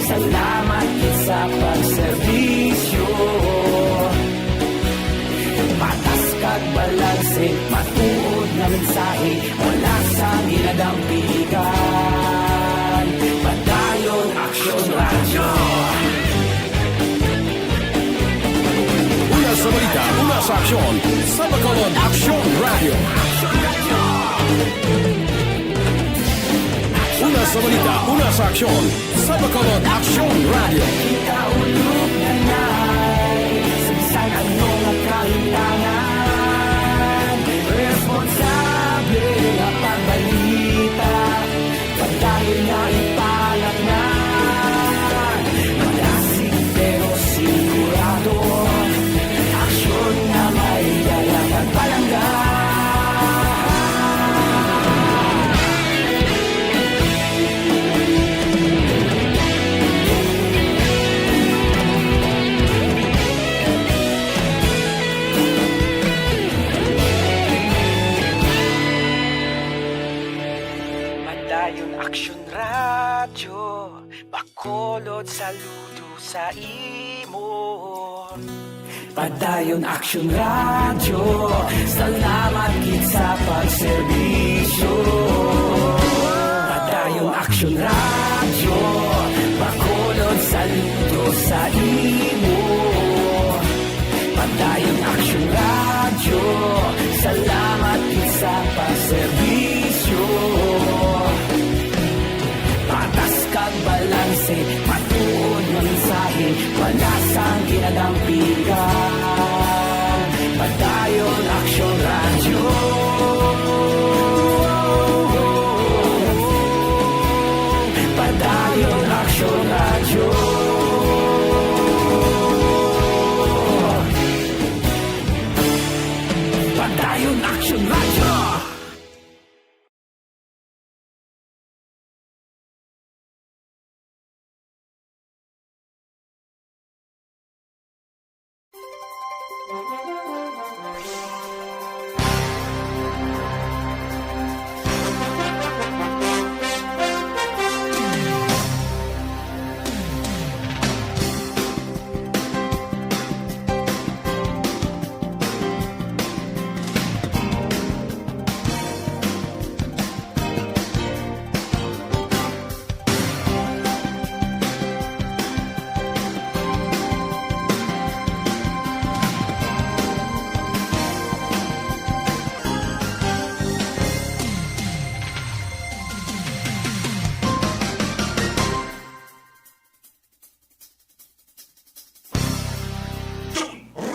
salamat gid sa pagserbisyo. Patas kag balanse, matuod nga mensahe, wala sang ginadampigan. Padayon Aksyon Radyo. Una sa balita, una sa aksyon, sa Bacolod Aksyon Radyo. Una sa balita, una sa aksyon, sa Bacolod Aksyon Radyo. Kita ulog na nai, sa bisan ano nga kahitangan, responsable nga pagbalita, padayon nga ipalaknag. Malasig pero sigurado, aksyon nga may dala kag palangga. Padayon Aksyon Radyo, Bacolod, saludo sa imo. Padayon Aksyon Radyo, salamat gid sa pagserbisyo. Padayon Aksyon Radyo, Bacolod, saludo sa imo. Padayon Aksyon Radyo, salamat gid sa pagserbisyo. Patas kag balanse, matuod nga mensahe, wala sang ginadampigan. Padayon Aksyon Radyo. Padayon Aksyon Radyo. Padayon Aksyon Radyo.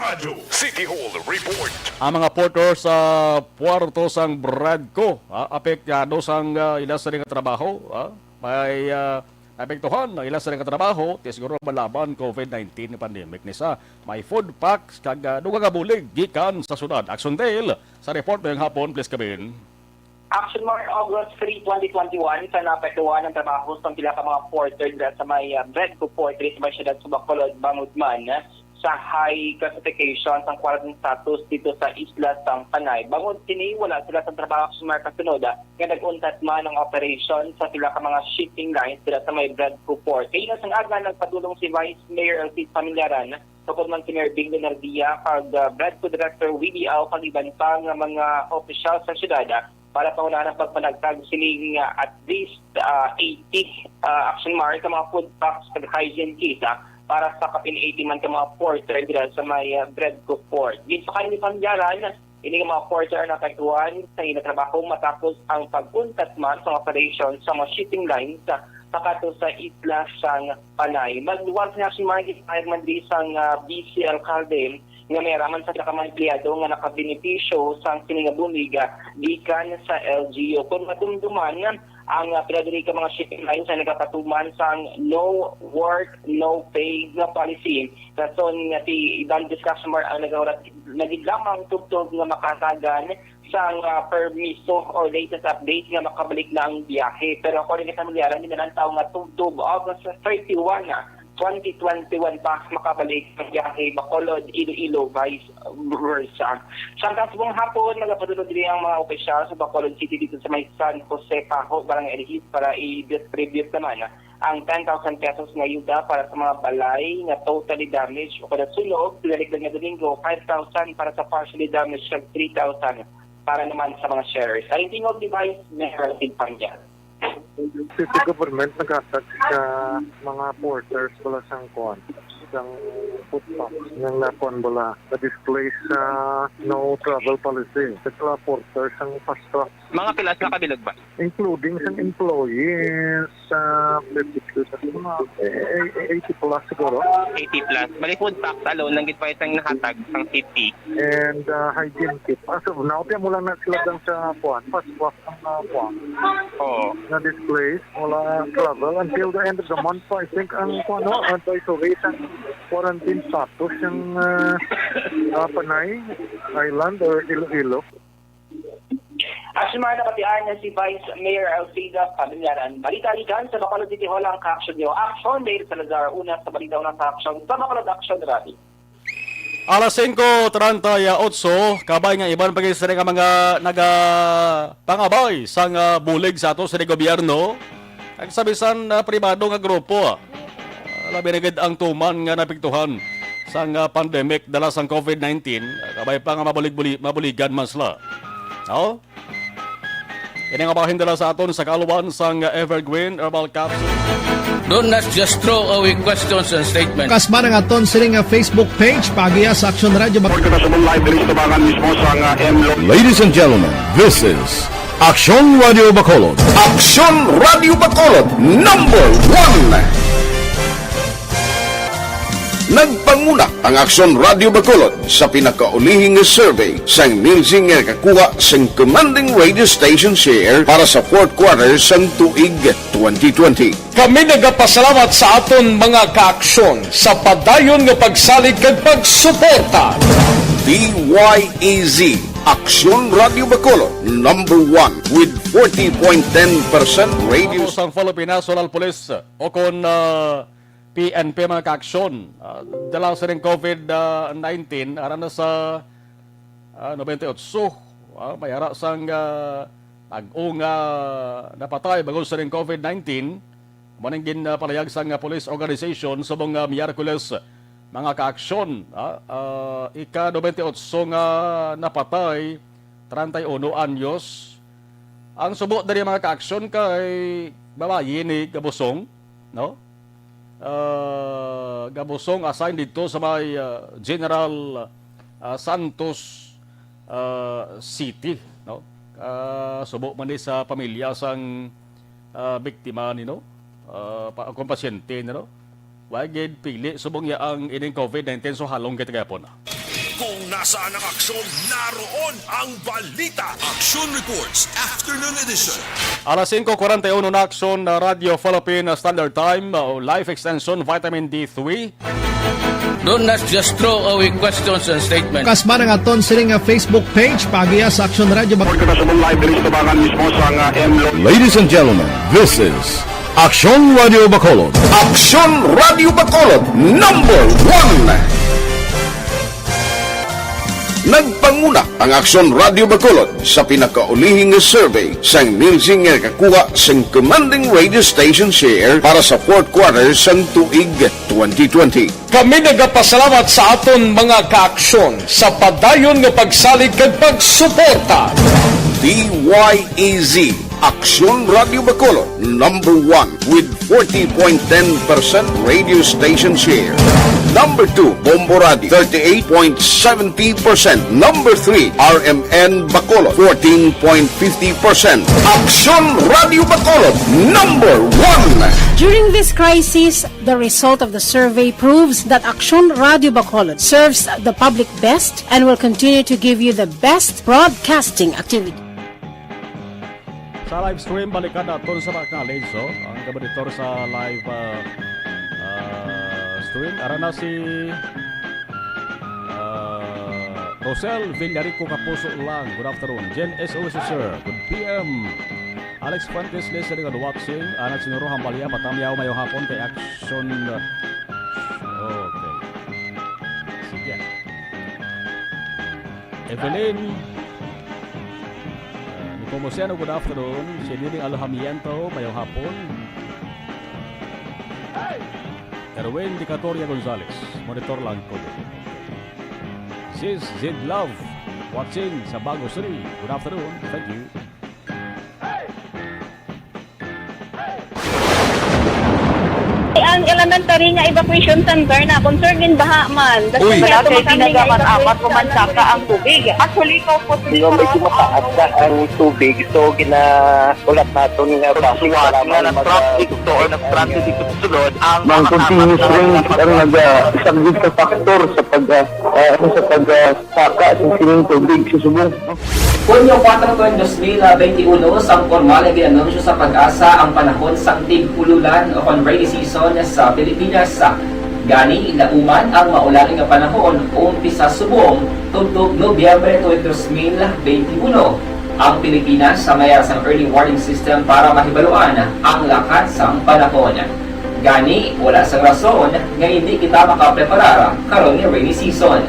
Radyo City Hall Report. Ang mga porter sa puwarto sang Bradco, ah, apektado sang, ah, ila sini nga trabaho, ah, may, ah, naapektuhan ang ila sini nga trabaho, ti siguro malaban COVID nineteen nga pandemic ni sa may food packs kag, ah, dugang nga bulig gikan sa syudad. Action Dale, sa report mayong hapon, please, Kabin. Action Mark, August three, twenty twenty-one, sa naapektuhan ang trabaho sa pila ka mga porter dira sa may, ah, Bradco Port diri sa may siyudad sa Bacolod, bangod man sa high classification sang quarantine status dito sa isla sang Panay. Bangod sini, wala sila sa trabaho sa mga kasunod, ah, nga nag-untat man ang operation sa pila ka mga shipping lines dira sa may Bradco Port. Kay sang aga, nagpadulong si Vice Mayor Elsie Familiaran, sukod man si Mayor Bing Leonardia, kag, ah, Bradco Director Willie Au, kag iban pa nga mga opisyal sa siyudad, ah, para pangunahan ang pagpanagtag sining, ah, at least, ah, eighty, ah, Action Mark, ka mga food packs kag hygiene kits, ah, para sa kapin eighty man ka mga porter dira sa may, ah, Bradco Port. Ginsukan ni Familiaran, ini nga mga porter ang naapektuhan sa ila trabaho matapos ang pag-untat man sa operation sa mga shipping lines, ah, pakato sa isla sang Panay. Magluwas nga si Margie Fireman diri sang, ah, vice alkalde nga may raman sa pila ka mga empleyado nga nakabenepisyo sang sini nga bulig, ah, gikan sa L G U. Kung madumduman, ang, ah, pila diri ka mga shipping lines ay nagapatuman sang no work, no pay nga policy. Rason nga si Ivan Discasmar ang nagahulat, nagid lamang tubtob nga makatagan sang, ah, permiso or latest update nga makabalik na ang biyahe. Pero according sa Familiaran, ginalantaw nga tubtob August thirty-one na twenty twenty-one pa makabalik ang biyahe Bacolod, Iloilo, vice versa. Samtang subong hapon, nagapadulong diri ang mga opisyal sa Bacolod City dito sa may San Jose Pajo, Barangay Elihis, para i-distribute naman ang ten thousand pesos nga ayuda para sa mga balay nga totally damaged o kada sunog, pinaligdan nga Domingo, five thousand para sa partially damaged, kag three thousand para naman sa mga sharers. Ang tingog ni Vice Mayor Sid Pangyan. City government naghatag sa mga porters bala sang kuan, sang food packs, nga nakuan bala, na-displace sa no travel policy. Sa mga porters ang fast track. Mga pilas na kabilog ba? Including sang employees, sa mga, eh, eh, eighty plus siguro. Eighty plus. Bali, food packs alone ang gitpay sang nahatag sang city. And, uh, hygiene kit. As of now, tiyan mo lang na sila dyan sa kuan, fast track ang, uh, kuan. Oo. Na-displace, wala travel until the end of the month pa, I think, ang kuan, no, advisory sa quarantine status yung, uh, uh, Panay Island or Iloilo. At sa mga nabatian niya si Vice Mayor Alcida Pamilaran. Balita gikan sa Bacolod City Hall ang kaaksyon niyo. Aksyon, Dale Salazar, una sa balita, una sa aksyon sa Bacolod Aksyon Radio. Alas singko treinta y ocho, kabay nga iban pa gid sila nga mga nagapangabay sang, ah, bulig sa ato sa gobyerno, kag sa bisan, ah, pribado nga grupo, ah, labi na gid ang tuman nga napiktuhan sang, ah, pandemic dala sang covid nineteen, ah, kabay pa nga mabulig-buli-, mabuligan man sila. No? Ini nga bahin dala sa aton sa kaluan sang Evergreen Herbal Capsule. Do not just throw away questions and statements. Kasma ang aton sini nga Facebook page, pagiya sa Aksyon Radio Bac- Report kita sa live diri sa tabangan mismo sa nga M Lo- Ladies and gentlemen, this is Aksyon Radio Bacolod. Aksyon Radio Bacolod, number one. Nagpanguna ang Aksyon Radio Bacolod sa pinakaulihing nga survey sang Nielsen nga nakakuha sang commanding radio station share para sa fourth quarter sang tuig twenty twenty. Kami nagapasalamat sa aton mga kaaksyon sa padayon nga pagsalig kag pagsuporta. D Y E Z, Aksyon Radio Bacolod, number one with forty point ten percent radio. Sang Filipinas National Police, o kon, ah, P N P, mga kaaksyon, ah, dala sa ring covid nineteen, ara na sa, ah, nobenta y otso, ah, may ara sang, ah, bag-o nga napatay bangod sa ring covid nineteen. Amo ning ginpalayag sang, ah, police organization subong nga Miyerkules, mga kaaksyon, ah, ah, ika nobenta y otso nga napatay, treinta y uno anyos. Ang subo diri, mga kaaksyon, kay babayi ni Gabusong, no? Ah, Gabusong assigned dito sa may, ah, General, ah, Santos, ah, City, no? Ah, subo man ni sa pamilya sang, ah, biktima ni, no? Ah, pa, kung pasyente, no? Wa gid pili subong iya ang ining covid nineteen, so halong gid gihapon. Kung nasaan ang aksyon, naroon ang balita. Aksyon Reports, Afternoon Edition. Alas singko kwarenta y uno na, aksyon na Radyo Philippine Standard Time, uh, Life Extension Vitamin D three. Do not just throw away questions and statements. Kasma ang aton sini nga Facebook page, pagiya sa Aksyon Radio Bac- Report kita sa live diri sa tabangan mismo sa nga M Lo- Ladies and gentlemen, this is Aksyon Radio Bacolod. Aksyon Radio Bacolod, number one. Nagpanguna ang Aksyon Radio Bacolod sa pinakaulihing nga survey sang Nielsen nga nakakuha sang commanding radio station share para sa fourth quarter sang tuig twenty twenty. Kami nagapasalamat sa aton mga kaaksyon sa padayon nga pagsalig kag pagsuporta. D Y E Z, Aksyon Radio Bacolod, number one with forty point ten percent radio station share. Number two, Bombo Radio, thirty-eight point seventy percent. Number three, R M N Bacolod, fourteen point fifty percent. Aksyon Radio Bacolod, number one. During this crisis, the result of the survey proves that Aksyon Radio Bacolod serves the public best and will continue to give you the best broadcasting activity. Sa live stream, balikan naton sa mga acknowledge, oh. Ang kabalitor sa live, ah, ah, stream, ara na si, ah, Rosel Villarico Kapuso lang. Good afternoon. Jen S O S, sir. Good P M. Alex Fuentes, listening and watching. Anak Sinuro Hambalia, Matamyaw, mayo hapon kay Aksyon, ah, Evelyn, uh, Nepomuceno, good afternoon. Si Diding Alojamiento, mayong hapon. Erwin Dicatoria Gonzalez, monitor lang ko. Sis Zid Love, watching sa Bago City. Good afternoon. Thank you. Ang elementary nga evacuation center na concern gin baha man. Uy. Wala kay ginagaman amat mo man saka ang tubig. Actually, ikaw po, medyo mataas na ang tubig. So, gina-, ulat naton nga basic nga nag-traffic to or nag-traffic ito sulod ang mga continuous rain ang naga-, isa gid sa factor sa pag, ah, ah, ano, sa pag, ah, saka sa sining tubig sa subong. Hunyo kuwatro, dos mil benti uno, sang pormal nga gin-anunsyo sa PAGASA ang panahon sang tig-ululan o kon rainy season sa Pilipinas. Gani, lauman ang maulan nga panahon, umpisa subong tubtob Nobyembre tuwing dos mil benti uno. Ang Pilipinas sa may sang early warning system para mahibaluan ang lakat sang panahon. Gani, wala sang rason nga hindi kita makapreparar karon nga rainy season.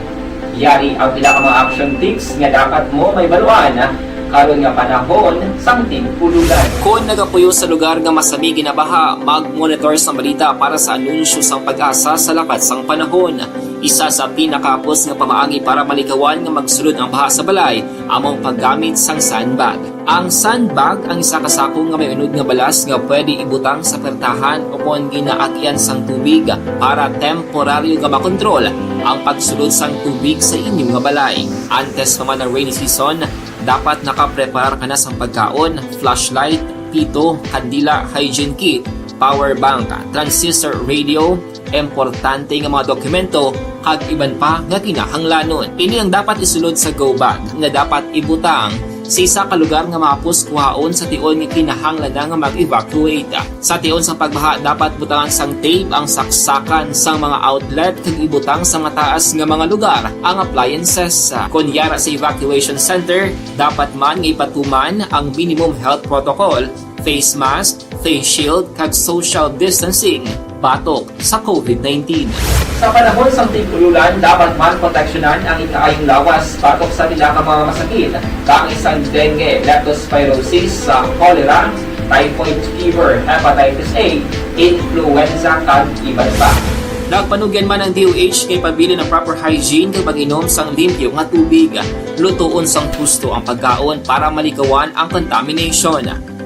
Yari ang pila ka mga action tips nga dapat mo mahibaluan karon nga panahon sang tig-ululan. Kon nagapuyo sa lugar nga masami ginabaha, mag-monitor sang balita para sa anunsyo sang PAGASA sa lakat sang panahon. Isa sa pinakahapos nga pamaagi para malikawan nga magsulod ang baha sa balay amo ang paggamit sang sandbag. Ang sandbag ang isa ka sako nga may unod nga balas nga pwede ibutang sa pertahan o kon ginaagyan sang tubig para temporaryo nga makontrol ang pagsulod sang tubig sa inyo nga balay. Antes pa man ang rainy season, dapat nakapreparar ka na sang pagkaon, flashlight, pito, kandila, hygiene kit, power bank, transistor radio, importante nga mga dokumento, kag iban pa nga kinahanglanon. Ini ang dapat isulod sa go bag nga dapat ibutang sa isa ka lugar nga mahapos kuhaon sa tion nga kinahanglan na nga mag-evacuate. Sa tion sang pagbaha, dapat butangan sang tape ang saksakan sang mga outlet kag ibutang sa mataas nga mga lugar ang appliances. Kon yara sa evacuation center, dapat man nga ipatuman ang minimum health protocol, face mask, face shield, kag social distancing batok sa COVID nineteen. Sa panahon sang tig-ululan, dapat man proteksyonan ang ikaayong lawas batok sa pila ka mga masakit, kaangay sang dengue, leptospirosis, sa cholera, typhoid fever, hepatitis A, influenza, kag iban pa. Nagpanugyan man ang D O H nga ipabilin ang proper hygiene kag pag-inom sang limpyo nga tubig. Lutoon sang husto ang pagkaon para malikawan ang contamination.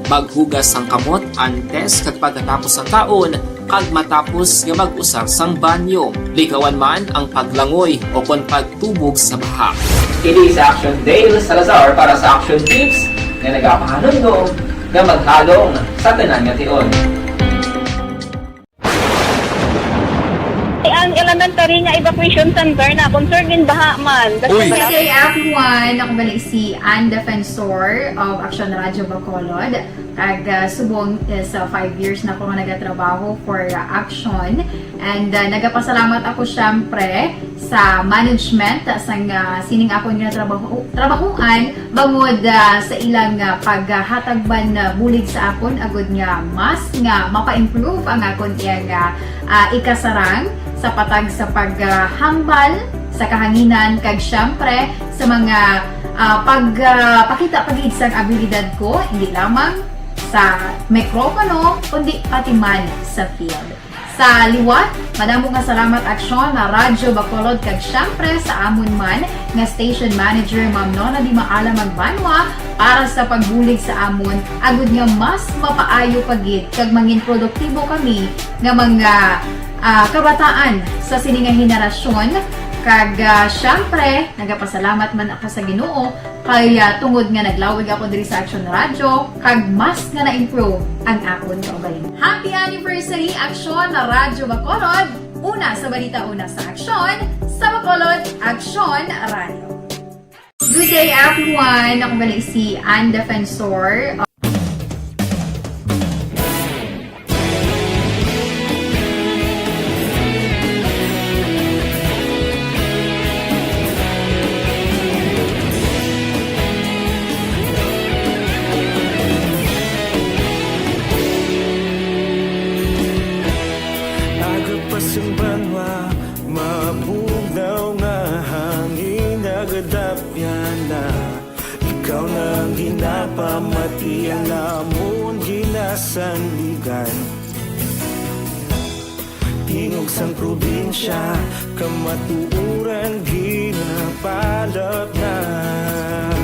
Maghugas sang kamot antes kag pagkatapos sang kaon kag matapos nga mag-usar sang banyo. Likawan man ang paglangoy o kon pagtubog sa baha. Kini si Action Dale Salazar para sa Action Tips nga nagapahanumdom nga maghalong sa tanan nga tion. Ang elementary nga evacuation center na concern gin baha man. Uy. Good day, everyone. Ako gali si Ann Defensor of Action Radyo Bacolod. Kag, ah, subong is, ah, five years na ko nga nagatrabaho for, ah, Action. And, ah, nagapasalamat ako, syempre, sa management, ah, sang, ah, sining akon nga trabaho, trabahoan. Bangod, ah, sa ilang, ah, paghatag man, ah, bulig sa akon, agud nga mas nga mapa-improve ang akon iyang, ah, ah, ikasarang sa patag sa paghambal sa kahanginan, kag siyempre sa mga, ah, pag, ah, pakita pa gid sang abilidad ko, hindi lamang sa mikropono, kundi pati man sa field. Sa liwat, madamo nga salamat, Aksyon, na Radyo Bacolod, kag siyempre sa amon man nga station manager, Ma'am Nona Di Maala Magbanwa, para sa pagbulig sa amon, agud nga mas mapaayo pa gid kag mangin produktibo kami nga mga, ah, kabataan sa sini nga henerasyon. Kag, ah, siyempre, nagapasalamat man ako sa Ginoo kay, ah, tungod nga naglawig ako diri sa Action Radio, kag mas nga na-improve ang akon kaugalingon. Happy anniversary, Aksyon na Radyo Bacolod! Una sa balita, una sa aksyon, sa Bacolod, Aksyon Radio. Good day, everyone! Ako gali si Ann Defensor. Aga pa sing banwa, mabugnaw nga hangin, nagadapya Iya namon ginasandigan. Tingog sang probinsya, kamatuoran ginapalapnag.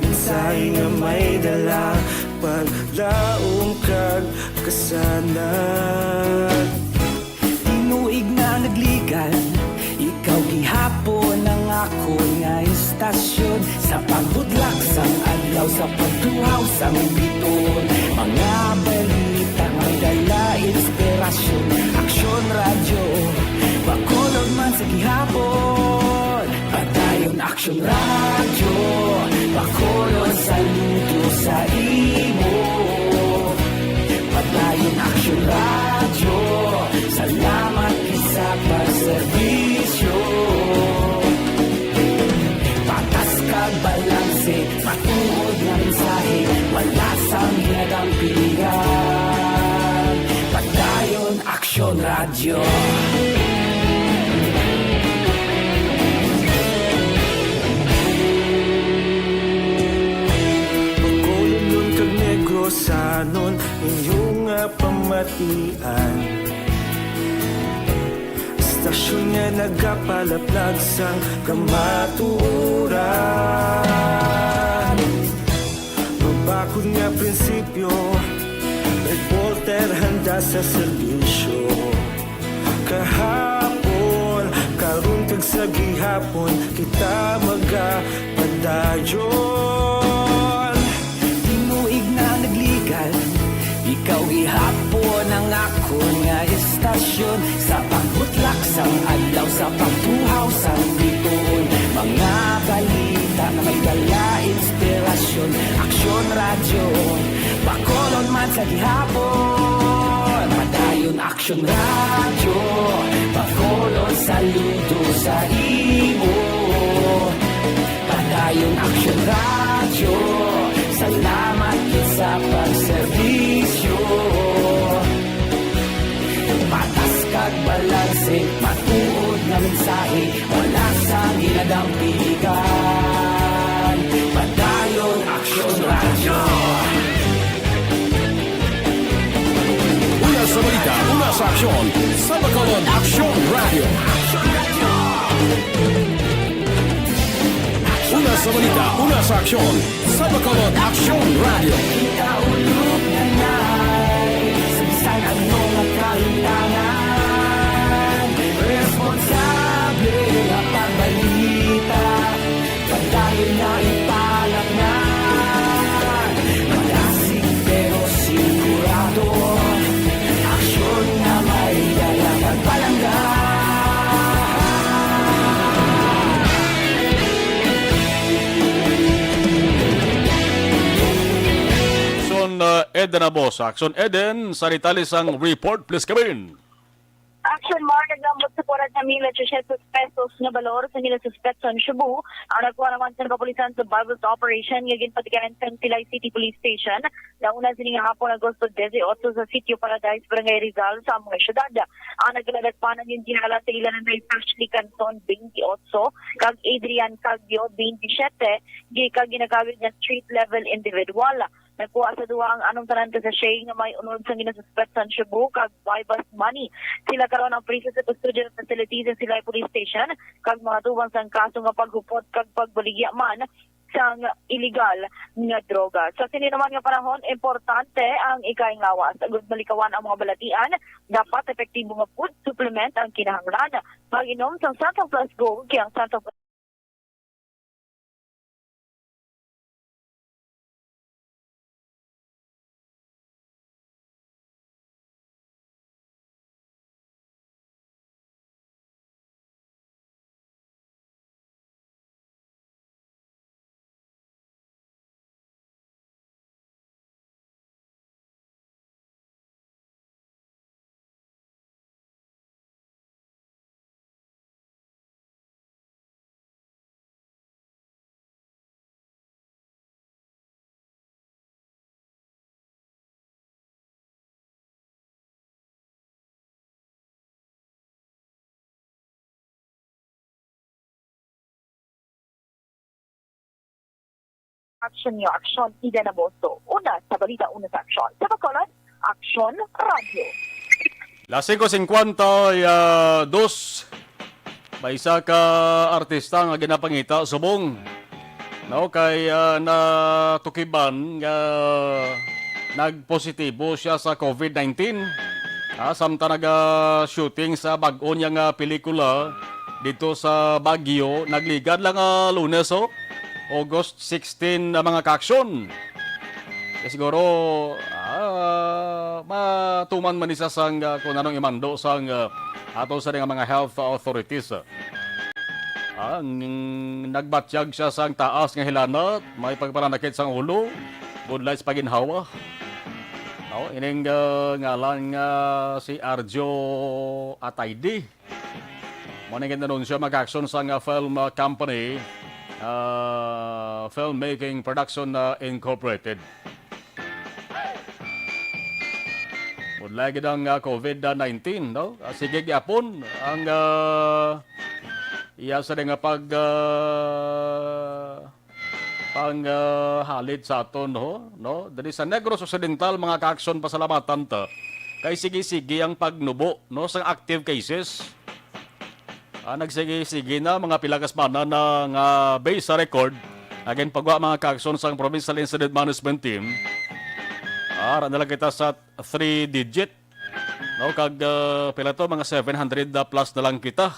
Mensahe nga may dala, paglaom kag kasanag. Tinuig na nagligan, ikaw gihapon ang akon nga istasyon. Sa pagbudlak sang adlaw, sa pagtuhaw sang bituon, mga balita may dala inspirasyon. Aksyon Radyo, Bacolod man sa gihapon. Padayon Aksyon Radyo, Bacolod saludo sa imo. Padayon Aksyon Radyo, salamat gid sa pagserbisyo. Patas kag balanse, matuod nga mensahe, wala sang ginadampigan. Padayon Aksyon Radyo. Bacolodnon kag Negrosanon, inyo nga pamatian. Istasyon nga nagapalaplag sang kamatuoran. Mabakod nga prinsipyo, reporter handa sa serbisyo. Kahapon, karon kag sa gihapon, kita magapadayon. Tinuig na nagligan, ikaw gihapon ang akon nga istasyon. Sa pagbutlak sang adlaw, sa pagtuhaw sang bituon, mga balita nga may dala inspirasyon. Aksyon Radyo, Bacolod man sa gihapon. Padayon Aksyon Radyo, Bacolod saludo sa imo. Padayon Aksyon Radyo, salamat gid sa pagserbisyo. Patas kag balanse, matuod nga mensahe, wala sang ginadampigan. Padayon Aksyon Radyo. Una sa balita, una sa aksyon, sa Bacolod Aksyon Radyo. Una sa balita, una sa aksyon, sa Bacolod Aksyon Radyo. Kita ulog na nai, sa bisan ano nga kahitangan, responsable nga pagbalita. Padayon na ipalatnan, malasig pero sigurado. Aksyon nga may dala kag palangga. Aksyon, uh, Eden Abos. Aksyon, Eden, sa detalye sang report, please come in. Action Mark, naglambot sa kuwarenta mil at trescientos pesos nga balor sa ginasuspet sa Shabu ang nagkuha naman sa kapulisan sa buy-bust operation nga ginpatikanan sa Silay City Police Station. Nauna sini nga hapon, Agosto dieciocho, sa Sitio Paradise, Barangay Rizal, sa among syudad. Ang nagkaladak pa na yung dinala sa ila na Ashley Canton, twenty-eight, kag Adrian Cagdio, twenty-seven, gi-, kag ginakawig nga street level individual. Nagkuha sa duha ang anumtanan ka sachet nga may unod sang ginasuspet sa shabu kag buy-bust money. Sila karon ang priso sa custodial facility sa Silay Police Station kag mga tubang sang kaso nga paghupot kag pagbaligya man sang iligal nga droga. Sa sini naman nga panahon, importante ang ikayang lawas. Agud malikawan ang mga balatian, dapat epektibo nga food supplement ang kinahanglan. Mag-inom sang Santon Plus Gold, kay ang Santon Aksyon niyo, aksyon, ida na boso. Una sa balita, una sa aksyon. Sa Bacolod, Aksyon Radyo. Las singko singkwenta y dos, may isa ka artista nga ginapangita subong, no, kay, ah, natukiban nga nagpositibo siya sa covid nineteen. Ah, samtang naga-shooting sa bag-o niya nga pelikula dito sa Baguio, nagligad lang nga Lunes, oh, August sixteen, na mga kaaksyon. Eh, siguro, ah, matuman man ni sa sang, ah, kung anong imando sang, ah, ato sa nga mga health authorities. Ah, ang nagbatyag siya sang taas nga hilanat, may pagpananakit sang ulo, budlay sa paginhawa. Oh, ining, ah, ngalan nga si Arjo Atayde. Mo na ginanunsyo, mga kaaksyon, sang, ah, film, ah, company, ah, Filmmaking Production, ah, Incorporated. Budlay gid ang, ah, covid nineteen, no? Ah, sige gyapon ang, ah, iya sa nga pag, ah, pang, ah, halit sa aton, ho, no? Diri sa Negros Occidental, mga kaaksyon, pasalamatan ta kay sige-sige ang pagnubo, no, sa active cases. Ah, nagsige-sige na mga pila ka semana na nga, based sa record, naging pagwa, mga kaaksyon, sang Provincial Incident Management Team. Ah, ara na lang kita sa three digit. No, kag, ah, pila to, mga seven hundred na plus na lang kita.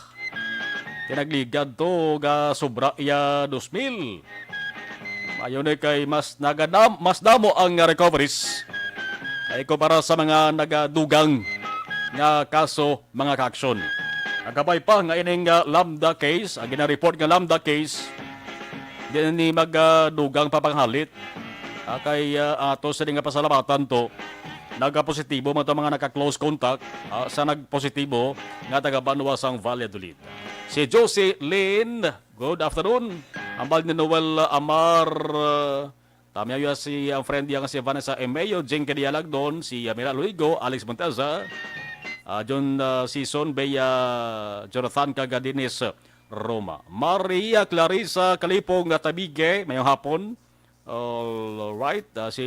Kay nagligad to, ga sobra iya dos mil. Mayo ni kay mas nagadam-, mas damo ang recoveries ay kumpara sa mga nagadugang nga kaso, mga kaaksyon. Ang kabay pa nga ining, ah, Lambda case, ang gina-report nga Lambda case, di na ni magadugang pa panghalit. Ah, kay, ah, ato sini nga pasalamatan to, nagapositibo man to mga naka-close contact, ah, sa nagpositibo nga taga banwa sang Valladolid. Si Josie Lynn, good afternoon. Hambal ni Noel, ah, Amar, ah, tamyaw ya si ang friend niya nga si Vanessa Emeo, Jing Kadialag doon, si, ah, Mira Luigo, Alex Monteza, ah, John, ah, Sison, Bea, Jonathan Cagadinis, Roma. Maria Clarissa Kalipong nga Tabige, mayong hapon. All right, ah, si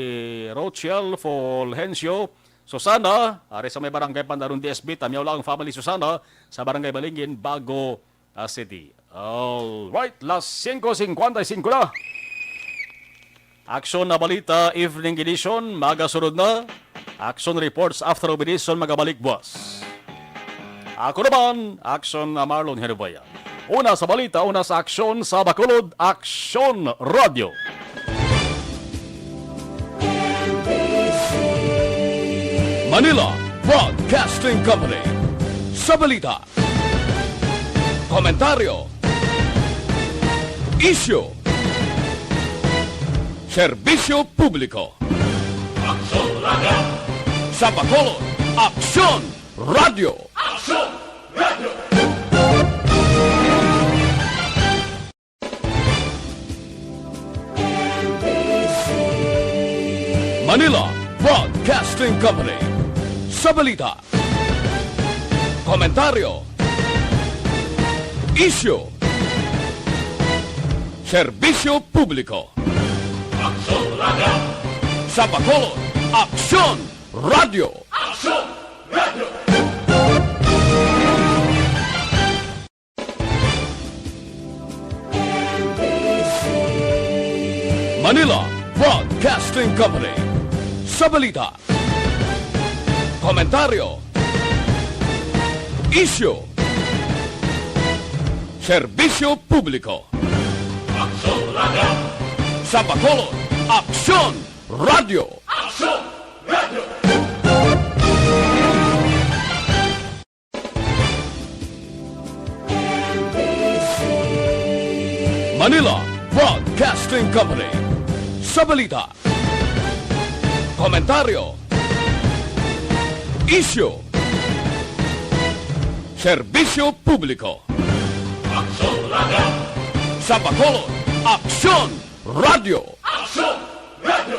Rochelle Fulgencio Susana, ari sa may barangay Pandaron D S B, tamyaw lang ang family Susana sa barangay Balingin, Bago, ah, City. All right, las singko singkwenta y singko na. Aksyon na balita, evening edition, magasunod na. Action reports after of edition, magabalik buwas. Ako naman, Action na Marlon Herubaya. Una sa balita, una sa aksyon sa Bacolod, Aksyon Radyo. Manila Broadcasting Company. Sa balita, komentaryo, isyu, serbisyo publiko. Aksyon Radyo. Sa Bacolod, Aksyon Radyo. Aksyon Radyo. Manila Broadcasting Company. Sa balita, komentaryo, isyu, serbisyo publiko. Aksyon Radyo. Sa Bacolod, Aksyon Radyo. Aksyon Radyo. Manila Broadcasting Company. Sa balita, komentaryo, isyu, serbisyo publiko. Aksyon Radyo. Sa Bacolod, Aksyon Radyo. Aksyon Radyo. Manila Broadcasting Company. Sa balita, komentaryo, isyu, serbisyo publiko. Aksyon Radyo. Sa Bacolod, Aksyon Radyo. Aksyon Radyo.